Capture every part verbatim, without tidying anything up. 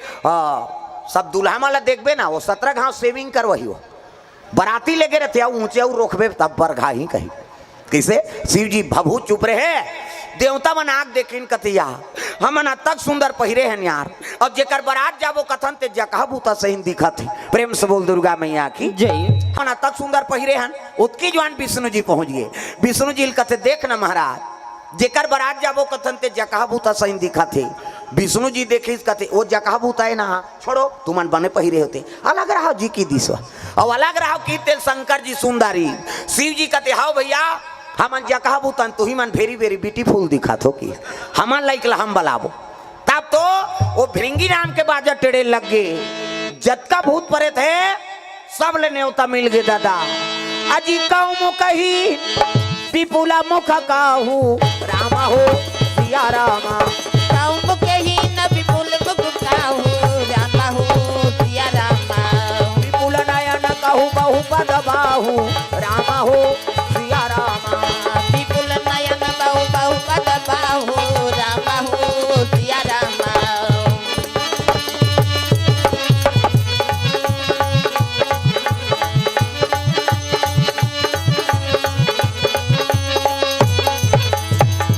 हाँ, सब दूल्हा मन ला देखबे ना, वो सतरा घांव सेविंग करवाही हो। बराती लेगे रहते, अउ ऊंचे अउ रोकबे, तब बरघा ही कही। कइसे? शिव जी भभूत चुप रहे, देवता मन आके देखिन कथे, "या, हमन अतक सुंदर पहिरे हन यार, अउ जेकर बरात जाबो कथन ते जकहा भूता सहिन दिखत हे।" प्रेम से बोल दुर्गा मैया की जय। हमन अतक सुंदर पहिरे हन, ओतकी जुवार विष्णु जी पहुंच गे। विष्णु जी ल कथे, "देख न महाराज, जेकर बरात जाबो कथन ते जकहा भूता सहिन दिखत हे।" विष्णु जी देखिस कथे, "ओ जकहा भूता हे ना, छोड़ो, तुमन बने पहिरे होते, अलग रहो जी" कहि दिस। अउ अलग रहो कहिथे शंकर जी सुंदरी। शिव जी कथे, "हव भइया, हमन जकहा भूतन, तुही मन very very beautiful दिखत हो कि हमन लइक ला हम बलाबो।" तब तो वो भृंगी नाम के बाजा टेढ़े लग गे। जतका भूत परेत हे, सब ले नेवता मिल गे दादा। अजी कौम कही विपुल मुख काहू, राम हो सिया रामा। कौम कही न विपुल मुख काहू, राम हो सिया रामा। विपुल नयन कहू बहु पद बाहू, राम हो सिया रामा। विपुल नयन बहु बहु पद बाहू, राम हो सिया रामा।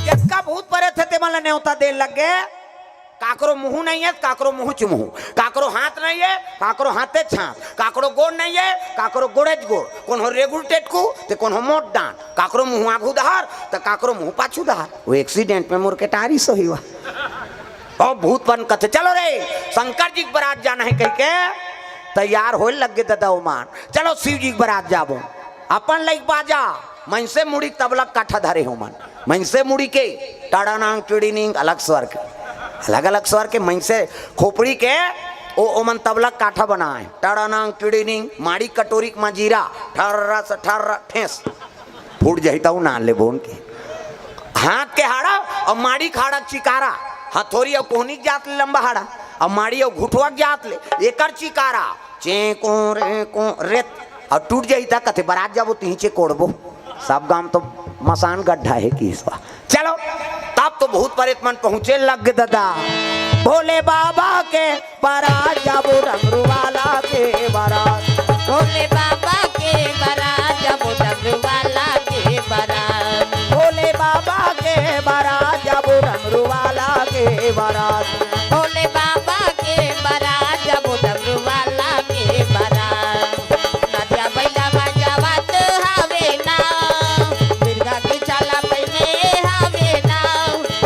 जतका भूत परेत हे, तेमन ला नेवता दे लग गे। काकरो मुंह नइ हे, काकरो मुंह चुमहू, काकरो हाथ नइ हे, काकरो हाथे छांत, काकरो गोड़ नइ हे, काकरो गोड़े च गोड़, कोनो रेगुल टेटकू, ते कोनो मोट डांट, काकरो मुंह आघू डहर, ते काकरो मुंह पाछू डहर। वो accident में मोर के टारी सो ही हुआ। ओ भूत मन कथे, "चलो रे, शंकर जी के बरात जाना हे," कहिके तैयार होए लग गे ददा ओमन। "चलो शिव जी के बरात जाबो।" अपन लइक बाजा, मइनसे मुड़ी के तबला काठा धरे हे ओमन। मइनसे मुड़ी के टाड़ानांग टिड़ीनिंग अलग स्वर के, अलग-अलग स्वर के मइनसे खोपड़ी के ओ, ओमन तबला काठा बनाए। टाड़ानांग टिड़ीनिंग, माड़ी कटोरी के मजीरा, ठर्रा से ठर्रा ठेस। फूट जाही त उ ना लेबो उनके। हाथ के हाड़ा अउ माड़ी के हाड़ा के चिकारा, हथौरी अउ कोहनी के जात ले लंबा हाड़ा, अउ माड़ी अउ घुटवा के जात ले एकर चिकारा, चें कों रे कों रेत, अउ टूट जाही त कथे, "बरात जाबो तिही चे कोड़बो।" सब गांव तो मसान गड्ढा हे कि इस बार। चलो, तब तो भूत परेत मन पहुंचे लग गे ददा। भोले बाबा के बरात जाबो डमरू वाला के बरात। भोले बाबा के बरात जाबो डमरू वाला के बरात। भोले बाबा के बरात जाबो डमरू वाला के बरात। भोले बाबा के बरात जाबो डमरू वाला के बरात। नदिया बइला बजावत हवे ना, मिर्गा के छाला पहिने हवे ना।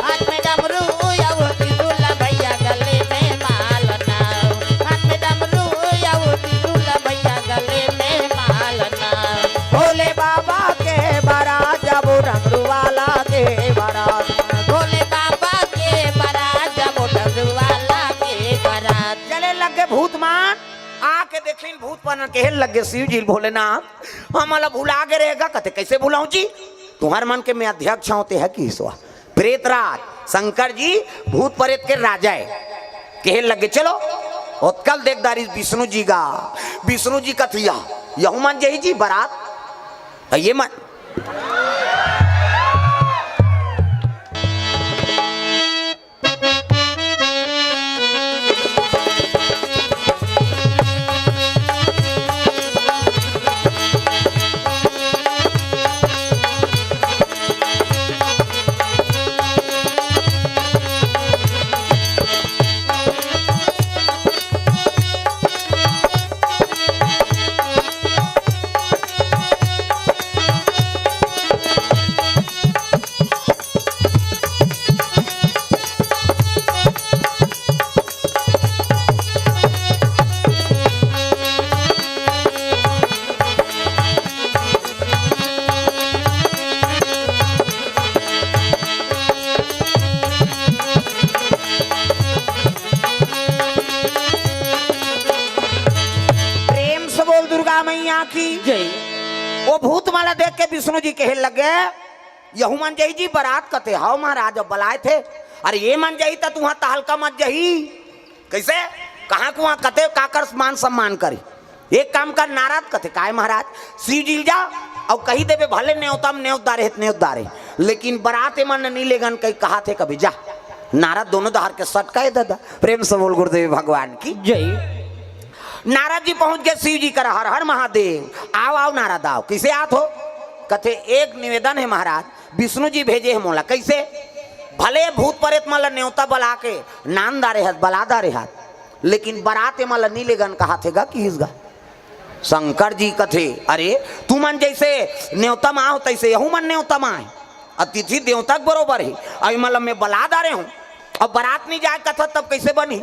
हाथ में डमरू अउ त्रिशूल भइया गले में माला ना। हाथ में डमरू अउ त्रिशूल भइया गले में माला ना। भोले बाबा के बरात जाबो डमरू वाला के बरात। भोले बाबा के बरात जाबो डमरू वाला के बरात। चले लग गे भूत मन, आके देखिन भूत मन कहे लग गे शिव जी भोलेनाथ, "हमन ला भुला गे रहेगा?" कथे, "कइसे भुलाहूं जी? तुंहर मन के मैं अध्यक्ष हंव, ते ह कि ईश्वर?" प्रेत राज, शंकर जी भूत परेत के राजा हे। कहे लग गे, "चलो, ओतका ल देख डारिस विष्णु जी गा।" विष्णु जी कथे, "या, यहू मन जाही जी बरात?" त ये मन प्रेम से बोल दुर्गा मैया की जय। वो भूत मन ला देख के विष्णु जी कहे लगे, "यहू मन जाही जी बरात?" कथे, "हव महाराज, अब बलाए थे।" "अरे ये मन जाही त तुंहर तहलका मच जाही।" कइसे? कहाँ कुहाँ कथे, काकर मान सम्मान करे? एक काम कर नारद, कथे, "काय महाराज?" "शिव जी ल जा अउ कहि देबे, भले नेवता म नेवत डारे हे त नेवत डारे, लेकिन बरात ए मन नइ लेगन कहि कहाथे कभू, जा।" नारद दोनों डहर के सटकाए दादा। प्रेम से बोल गुरुदेव भगवान की। जय। नारद जी पहुंच गए शिव जी करा, हर हर महादेव। आओ आओ नारद आओ। किसे आत हो? कथे एक निवेदन है महाराज, विष्णु जी भेजे है मोला। कैसे? भले भूत प्रेत मन ला नेवता बला के नान डारे हत, बला डारे हत, लेकिन बरात ए मन ला नी लेगन कहा थे गा किहिस गा। शंकर जी कथे, अरे तुमन जैसे नेवता मा हो तैसे यहू मन नेवता मा है, अतिथि देवता के बरोबर है। अभी मतलब मैं बला डारे हूँ, अब बरात नहीं जाए कथा तब कैसे बनी?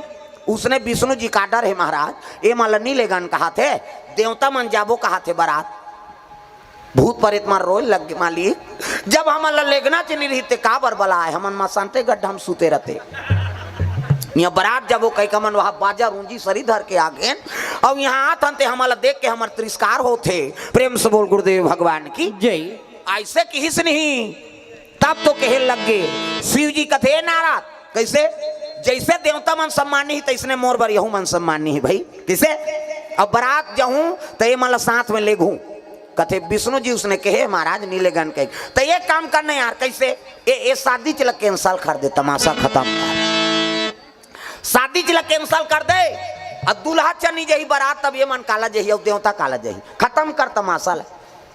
उसने विष्णु जी का डर है महाराज, ए मन ला नी लेगन कहा थे, देवता मन जाबो कहा थे बरात। भूत प्रेत मन रोए लग गे, मालिक, जब हमन ला लेगना च नी रही ते काबर बलाए, हमन मसानते गड्ढा में सुते रहते। निया बरात जब वो कई कमन वहाँ बाजा रूंजी सरी धर के आ गेन, अब यहाँ आथन ते हमन ला देख के हमर तिरस्कार होथे। प्रेम से बोल गुरुदेव भगवान की। जय। ऐसे किहिस नहीं, तब तो कहे लग गे। शिव जी कथे नारद, कैसे? जैसे देवता मन सम्मानी ही तैसने मोर बर यहू मन सम्मानी ही भाई। किसे? अब बरात जाहूं तो ये मन ला साथ में लेगहूं। कथे विष्णु जी उसने कहे महाराज नी लेगन कहे। तो ये काम करना यार, कैसे? ये, ये शादी चला कैंसिल कर दे, तमाशा खत्म कर। शादी चला कैंसिल कर दे। अब दूल्हा चनी जही बरात तब ये मन काला जही और देवता काला जही। खत्म कर तमाशा ला।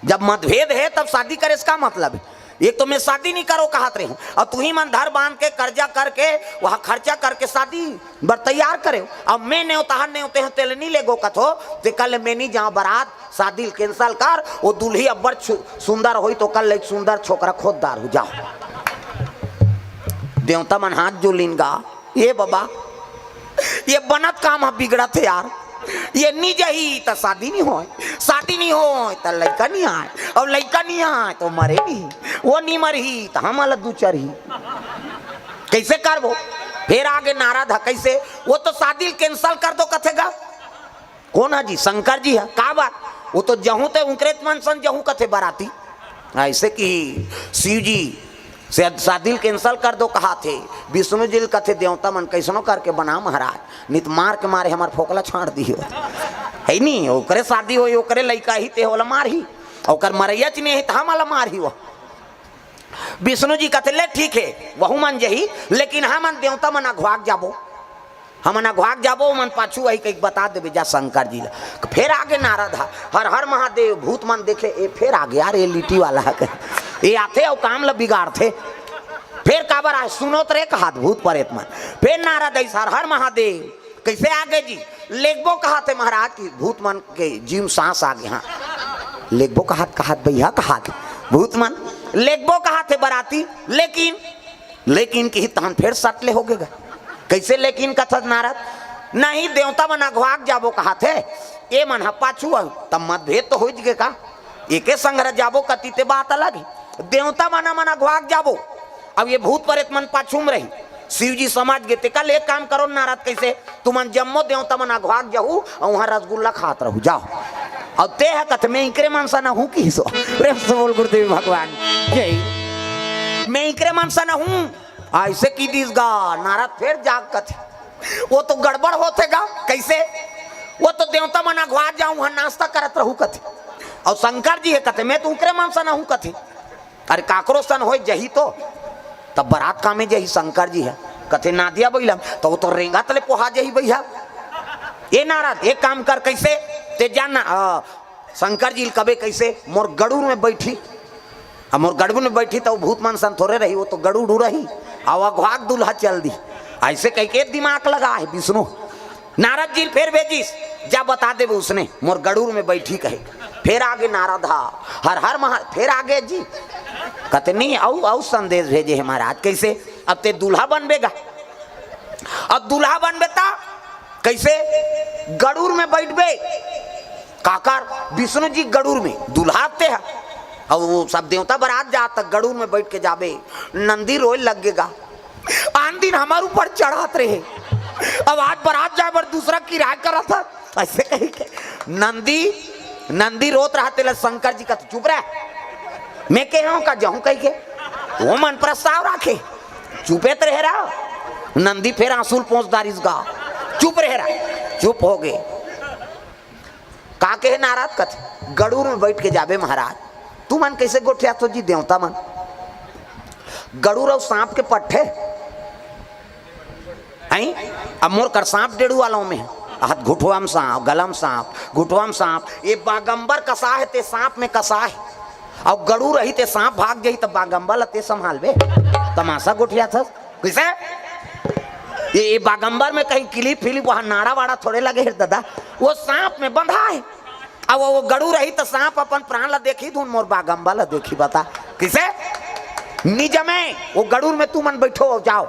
जब मतभेद है तब शादी करे इसका मतलब है। एक तो मैं शादी नहीं करो कहत रही हूँ, और तू ही मन धर बांध के कर्जा करके वहाँ खर्चा करके शादी बर तैयार करे। अब मैं नेवता हर नेवते हूँ तेल नहीं लेगो कथो, ते कल मैं नहीं जाऊँ बरात, शादी कैंसिल कर। वो दुल्ही अब्बड़ छु-, सुंदर होई तो कल ले सुंदर छोकरा खोददार हो जाओ। देवता मन हाथ जोलिन गा, ये बाबा, ये बनत काम ह बिगड़त हे यार। ये नी जही त शादी नी होय, शादी नी होय त लइका नी आय, अउ लइका नी आय त मरे नी, वो नी मरही त हमला दू चरही। कैसे करबो? फेर आगे नारद ह, कैसे? वो तो शादी कैंसिल कर दो कथे गा। कोन ह जी? शंकर जी ह। का बात? वो तो जहूं ते उंकरे मन सन जहूं कथे बराती। ऐसे कि शिव जी से शादी ल कैंसिल कर दो कहा थे, विष्णु जी ल कथे देवता मन कैसनो करके बना महाराज, नित मार के मारे हमर फोकला छाड़ दियो। है नी, ओकरे शादी होई, ओकरे लइका ही ते ओला मारही, ओकर मरैया च नहीं है त हमला मारही वो। विष्णु जी कथे ले ठीक है, वहू मन जही, लेकिन हमन देवता मन अघवाक जाबो। हमन अघवाक जाबो, ओमन पाछू आही कहिके बता देबे जा शंकर जी ला। फेर आगे नारद ह, हर हर महादेव, भूत मन देखे, ए फेर आगे यार, ए लिट्टी वाला ह कहे, ए आथे अउ काम ला बिगाड़थे। फेर काबर आए, सुनोत रे कहात भूत परेत मन। फेर नारद आइस, हर हर महादेव, कैसे आगे जी? लेगबो कहाथे महाराज कि भूत मन के जीव सांस आगे, हाँ। लेगबो कहात, कहात भैया कहात भूत मन, लेगबो कहाथे बराती, लेकिन लेकिन किही तहन फेर सट ले होगे गा। कैसे लेकिन कथस नारद? नहीं, देवता मन अघवाक जाबो कहाथे, ए मन ह पाछू अहू, तब मतभेद तो होइच गे का? एके संघरा जाबो कति ते बात अलग हे। देवता मन, मन अघवाक जाबो, अब ये भूत परेत मन पाछू म रही। शिव जी समझ गे, ते कल एक काम करो नारद, कैसे? तुमन जम्मो देवता मन अघवाक जाहू अउ उहाँ रसगुल्ला खात रहू, जाओ। अउ ते ह कथे, मैं इकरे मन सन अहूँ किहिस ओ। प्रेम से बोल गुरुदेव भगवान जय। मैं इकरे मन सन अहूँ। ऐसे कि दिस गा, नारद फेर जाग कथे। वो तो गड़बड़ होथे गा, कैसे? वो तो देवता मन अघवा जाहू, उहाँ नाश्ता करत रहू कथे। अउ शंकर जी हे कथे, मैं तो उकरे मन सन अहूँ कथे। अरे काकरो सन होय जही तो, तब बरात कामे जही शंकर जी ह। कथे नादिया बइला म, त वो तो रेंगत ले पोहा जही भैया। ए नारद, एक काम कर, कैसे? ते जान ना, अ, शंकर जी ल कबे कैसे, मोर गड़ूर में बैठी। अब मोर गड़ूर में बैठी त वो भूत मन सन थोरे रही, वो तो गड़ूर रही। अउ अघवाक दूल्हा चल दी। ऐसे कहिके दिमाग लगा हे विष्णु। नारद जी ल फेर भेजिस, जा बता देबे उसने, मोर गड़ूर में बैठी कहे। फेर आगे नारद हा, हर हर महा-, फेर आगे जी। कथे नहीं, अउ, अउ संदेश भेजे हे महाराज, कैसे? अब ते दूल्हा बनबे गा। अब दूल्हा बनबे त कैसे? गड़ूर में बैठबे। काकर? विष्णु जी गड़ूर में, दूल्हा ते ह। अब वो सब देवता बरात जात त गड़ूर में बैठ के जाबे। नंदी रोए लग गे गा। आन दिन हमर ऊपर चढ़त रहे, अब आज बरात जाए बर दूसरा किराया करत ह, ऐसे कहिके। नंदी, नंदी रोत रहा, तेला शंकर जी कथे, "चुप रह, मैं कहे हूँ का जाहूँ कहिके।" वो मन प्रस्ताव राखे, चुपे त रहे रहा। नंदी फेर आंसू ल पोंछ डारिस गा, "चुप रहे रहा।" चुप होगे। का कहे नारद कथे, "गड़ूर में बैठ के जाबे महाराज।" तुमन कैसे गोठियाथो जी देवता मन? गड़ूर अउ सांप के पट्ठे। नहीं, अब मोर कर सांप डेड़ू वालों में, हाथ घुटवा में सांप, गला में सांप, घुटवा में सांप, ये बागंबर कसा है ते सांप में कसा है। अब गड़ू रही ते सांप भाग जाही त बागंबर ल ते संभालबे। तमाशा गोठिया था कैसे? ये, ये बागंबर में कहीं किलिप फिलिप वहां नाड़ा वाड़ा थोड़े लगे है दादा, वो सांप में बंधा है। अब वो गड़ू रही त सांप अपन प्राण ला देखी धुन मोर बागंबर ला देखी बता कैसे? निजमे वो गड़ूर में तू मन बैठो जाओ।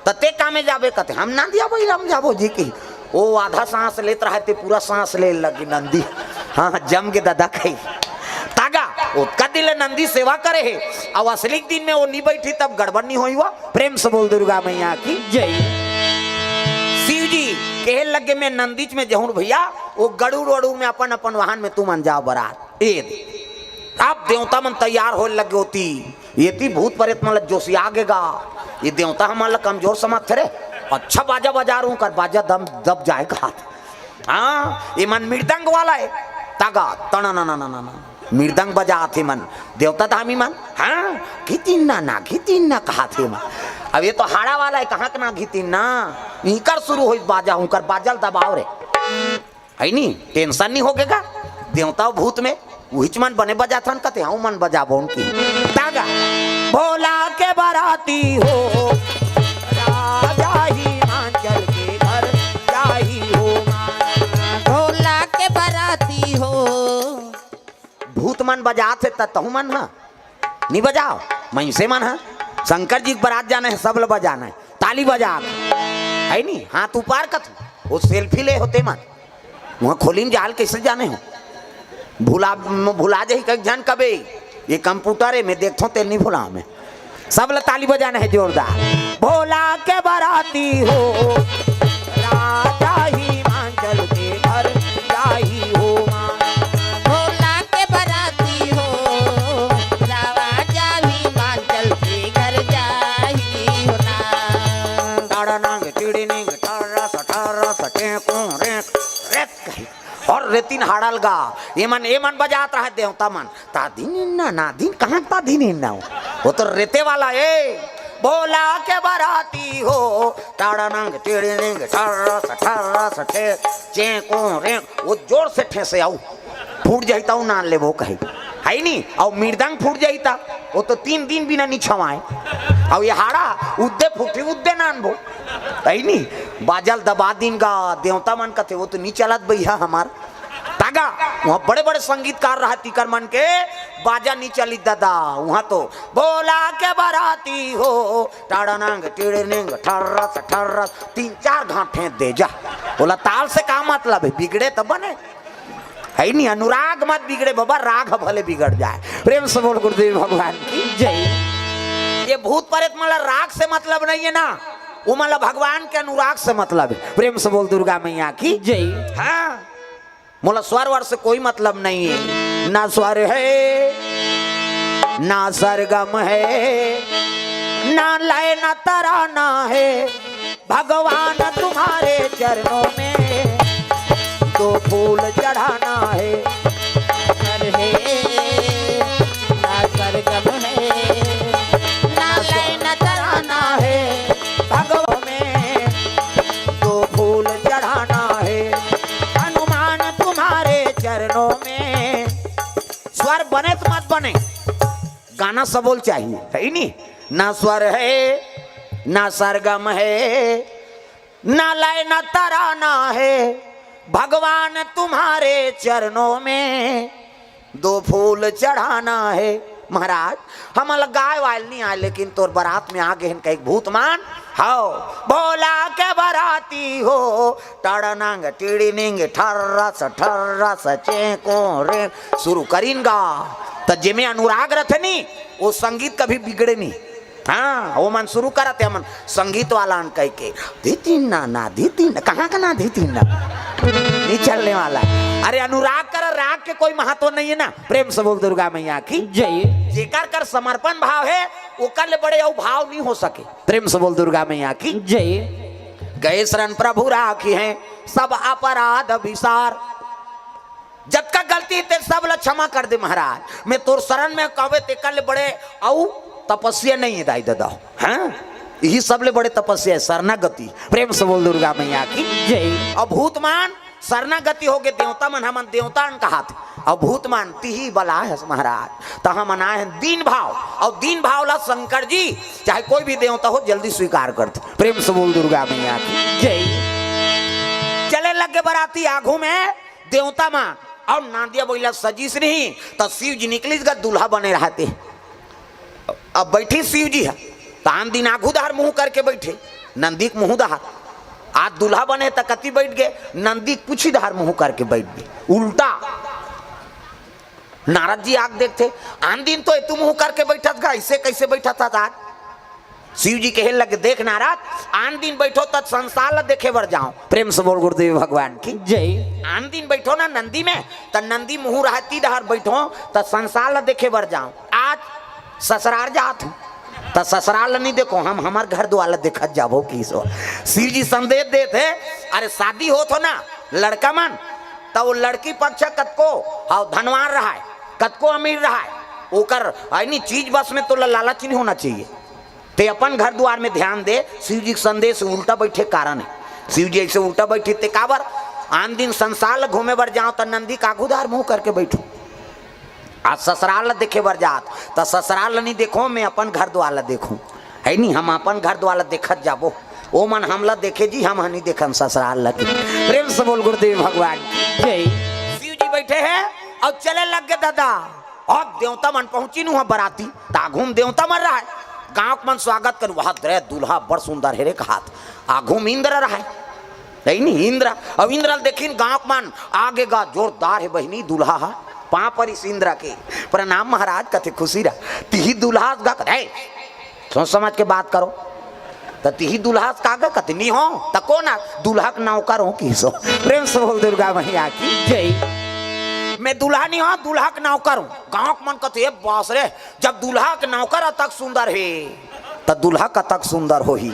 त ते कामे जाबे कथे हम नंदिया बहिरा म जाबो जी की। वो आधा सांस लेत रहे ते पूरा सांस ले लगी नंदी। हाँ जम के दादा कही तागा। ओतका दिन ले नंदी सेवा करे हे। अब असली दिन में वो नी बैठी तब गड़बड़ नी होई हुआ। प्रेम से बोल दुर्गा मैया की जय। शिव जी कहे लगे मैं नंदीच में जहूं भैया, वो गड़ूर वड़ूर में अपन अपन वाहन में तू मन जाओ बरात। ए दे। अब देवता मन तैयार होए लगे होती, ये ती भूत प्रेत मन ल जोशिया गेगा। ये देवता हमन ल कमजोर समझथे रे। अच्छा बाजा बजा रहूं कर बाजा दम दब जाएगा। हाँ ये मन मृदंग वाला है। तागा तणा ना ना ना ना ना। मृदंग बजात हे मन। देवता धामी मन। हाँ घितिन्ना ना घितिन्ना कहात हे मन। अब ये तो हाड़ा वाला है कहाँ के ना घितिन्ना। इकर शुरू होई बाजा हूं कर बाजल दबाव रे। है नी? टेंशन नी होगे गा। देवता भूत में उहिच मन बने बजाथन कथे हूं मन बजाबो उनकी। तागा भोला के बराती हो राजा हिमाचल के घर जाही हो माँ। भोला के बराती हो। भूत मन बजात हे त तहू मन ह नी बजाओ। मइसे मन ह शंकर जी के बरात जाना है सब ल बजाना है। ताली बजा के है नी हाथ ऊपर कथू वो सेल्फी ले होते मन। वहाँ खोली में जाल कैसे जाने हो? भुला भुला जाही कई झन कबे। ये कंप्यूटर है मैं देखथो तेल नहीं भुला मैं। सब ल ताली बजाना है जोरदार। भोला के बराती हो राजा हिमाचल के घर जाही हो माँ। भोला के बराती हो राजा हिमाचल के घर जाही हो ना। टाड़ा नांग टिड़ी निंग टारा सा टारा सा टेकू रेक रेक कही। और रेतिन हाड़ल गा। ये मन ये मन बजात रहा देवता मन। ता दिन इन्ना ना दिन कहाँ ता दिन इन्ना हो? वो तो रेते वाला ए। भोला के बराती हो टाड़ा नंग टेड़े नंग ठर्रस ठर्रस ठे चेंको रे। वो जोर से ठेसे आऊ फूट जाई ता नान लेबो कही। है नी? और मृदंग फूट जाई ता वो तो तीन दिन बिना नी छवाए। और ये हाड़ा उद्दे फूटी उद्दे नान बो। है नी? बाजल दबा दिन गा देवता मन कथे वो तो नी चलत भैया हमार। तागा वहाँ बड़े बड़े संगीतकार रहा तीकर मन के बाजा नी चली दादा। वहाँ तो भोला के बराती हो टाड़ानंग टिड़निंग ठर्रस ठर्रस तीन चार घाट फेंक दे जा। बोला ताल से का मतलब है, बिगड़े तो बने। है नी? अनुराग मत बिगड़े बाबा, राग भले बिगड़ जाए। प्रेम से बोल गुरुदेव भगवान की जय। ये भूत प्रेत मला राग से मतलब नहीं है ना, वो मला भगवान के अनुराग से मतलब है। प्रेम से बोल दुर्गा मैया की जय। हाँ, मोला स्वर वर से कोई मतलब नहीं है, ना स्वर है ना सरगम है, ना लय ना तराना है। भगवान तुम्हारे चरणों में दो फूल चढ़ाना है। स्वर है ना सरगम है, ना लय ना तराना है। भगवान में दो फूल चढ़ाना है। हनुमान तुम्हारे चरणों में। स्वर बने तो मत बने, गाना सबोल चाहिए, है नी? ना स्वर है ना सरगम है, ना लय ना तराना है। भगवान तुम्हारे चरणों में दो फूल चढ़ाना है। महाराज, हमला गाय वाल नहीं आए, लेकिन तोर बरात में आ गए हैं कई भूत मान। हाओ, भोला के बराती हो, टड़नंग टिड़िनिंग ठर्रस ठर्रस चेंको रे। शुरू करिन गा, त जेमे अनुराग रथे नी, वो संगीत कभी बिगड़े नहीं। हाँ, वो मन शुरू करत हे, मन संगीत वाला न कह के, "धितिन ना, ना, धितिन ना।" कहाँ का ना धितिन ना? नहीं चलने वाला। अरे, अनुराग कर राग के कोई महत्व नहीं है ना। प्रेम से बोल दुर्गा मैया की जय। जेकर कर समर्पण भाव है, ओकर ले बड़े अउ भाव नहीं हो सके। प्रेम से बोल दुर्गा मैया की जय। गए शरण प्रभु राखी है सब अपराध विसार। जतका गलती हे ते सब ला क्षमा कर दे महाराज। मैं तोर शरण में कहवे तेकर ले बड़े अउ तपस्या नहीं है दाई ददा। हाँ, यही सबले बड़े तपस्या हे, शरणागति। प्रेम से बोल दुर्गा मैया की। जय। अब भूत मन शरणागति होगे, देवता मन हमन देवता अन कहाथे। अब भूत मन तिही बलाय हस महाराज, त हमन आए हन दीन भाव, अउ दीन भाव ला शंकर जी चाहे कोई भी देवता हो जल्दी स्वीकार करथे। प्रेम से बोल दुर्गा मैया की। जय। चले लगे बराती आघू में देवता मन, अउ नंदिया बइला सजिस नहीं त शिव जी निकलिस गा, दूल्हा बने रहते। अब बैठी शिव जी ह, त आन दिन आघू धार मुंह करके बैठे, नंदी के मुंह धार। आज दूल्हा बने त कति बैठ गे, नंदी के कुछ धार मुंह करके बैठ गे, उल्टा। नारद जी आके देखथे, आन दिन तो एतू मुंह करके बैठत गा, ऐसे कैसे बैठत हस आज? शिव जी कहे लगे, देख नारद, आन दिन बैठो त संसार ला देखे बर जाओ। प्रेम से बोल गुरुदेव भगवान की। जय। आन दिन बैठो ना नंदी में, त नंदी मुंह रहती डहर बैठो, त संसार ला देखे बर जाओ। आज ससुरार जात हूँ, त ससुरार ला नहीं देखो, हम हमर घर दुआर ला देखत जाबो किहिस। शिव जी संदेश देत हे, अरे शादी होत हो ना लड़का मन, त वो लड़की पक्ष कतको, हाँ, धनवान रहाय, कतको अमीर रहाय, ओकर, है नी, चीज बस में तोला लालच नहीं होना चाहिए। ते अपन घर दुआर में ध्यान दे। शिव जी के संदेश उल्टा बैठे कारण हे। शिव जी ऐसे उल्टा बैठे ते काबर? आन दिन संसार ला घूमे बर जाओ त नंदी के आघू धार मुंह करके बैठो। आज ससुरार ला देखे बर जात, त ससुरार ला नहीं देखो, मैं अपन घर दुआर ला देखूं। है नी, हम अपन घर दुआर ला देखत जाबो, ओ मन हमला देखे जी, हम हनी देखन ससुरार ला। प्रेम से बोल गुरुदेव भगवान की। जय। शिव जी बैठे हे अउ चले लग गे दादा। अब देवता मन पहुंचिन उहां बराती, त आघू म देवता मन रहय, गांव के मन स्वागत कर, वाह रे दूल्हा बड़ सुंदर हे रे कहात। आघू म इंद्र रहय, नहीं नहीं इंद्र। अब इंद्र ल देखिन गांव के मन, आगे गा जोरदार हे बहिनी दूल्हा ह। पांव परिस इंद्र के, प्रणाम महाराज कथे, खुशी रह। तिही दूल्हा गा कथे, "ए, सोच समझ के बात करो।" त तिही दूल्हा का गा कथे, "नी हो।" त कोन आ? "दूल्हा के नौकर हो किहिस।" प्रेम से बोल दुर्गा मैया की। जय। "मैं दूल्हा नी हो, दूल्हा के नौकर हूं।" गांव के मन कथे, "ए बास रे, जब दूल्हा के नौकर अतक सुंदर हे, त दूल्हा कतक सुंदर होही।"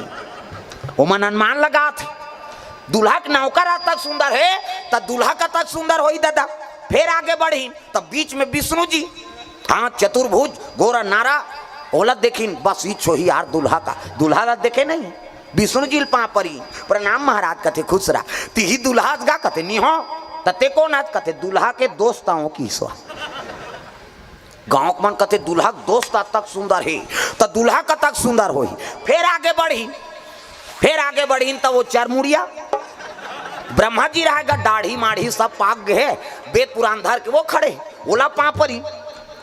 ओमन अनुमान लगात हे, दूल्हा के नौकर अतक सुंदर हे, त दूल्हा कतक सुंदर होही दादा। फेर आगे बढ़िन, त बीच में विष्णु जी, हाँ, चतुर्भुज, गोरा नारा, ओला देखिन, बस इच होही यार दूल्हा का, दूल्हा ला देखे नहीं। विष्णु जी ल पांव परी, "प्रणाम महाराज," कथे, "खुश रह।" "तिही दूल्हा हस गा?" कथे, "नी हो।" "त ते कोन हस?" कथे, "दूल्हा के दोस्त आंव किहिस।" गांव के मन कथे, "दूल्हा के दोस्त अतक सुंदर हे, त दूल्हा कतक सुंदर होही।" फेर आगे बढ़िन, फेर आगे बढ़िन, त वो चरमुड़िया ब्रह्मा जी रहय गा, दाढ़ी माढ़ी सब पाक गे हे, वेद पुराण धर के वो खड़े, ओला पांव परी।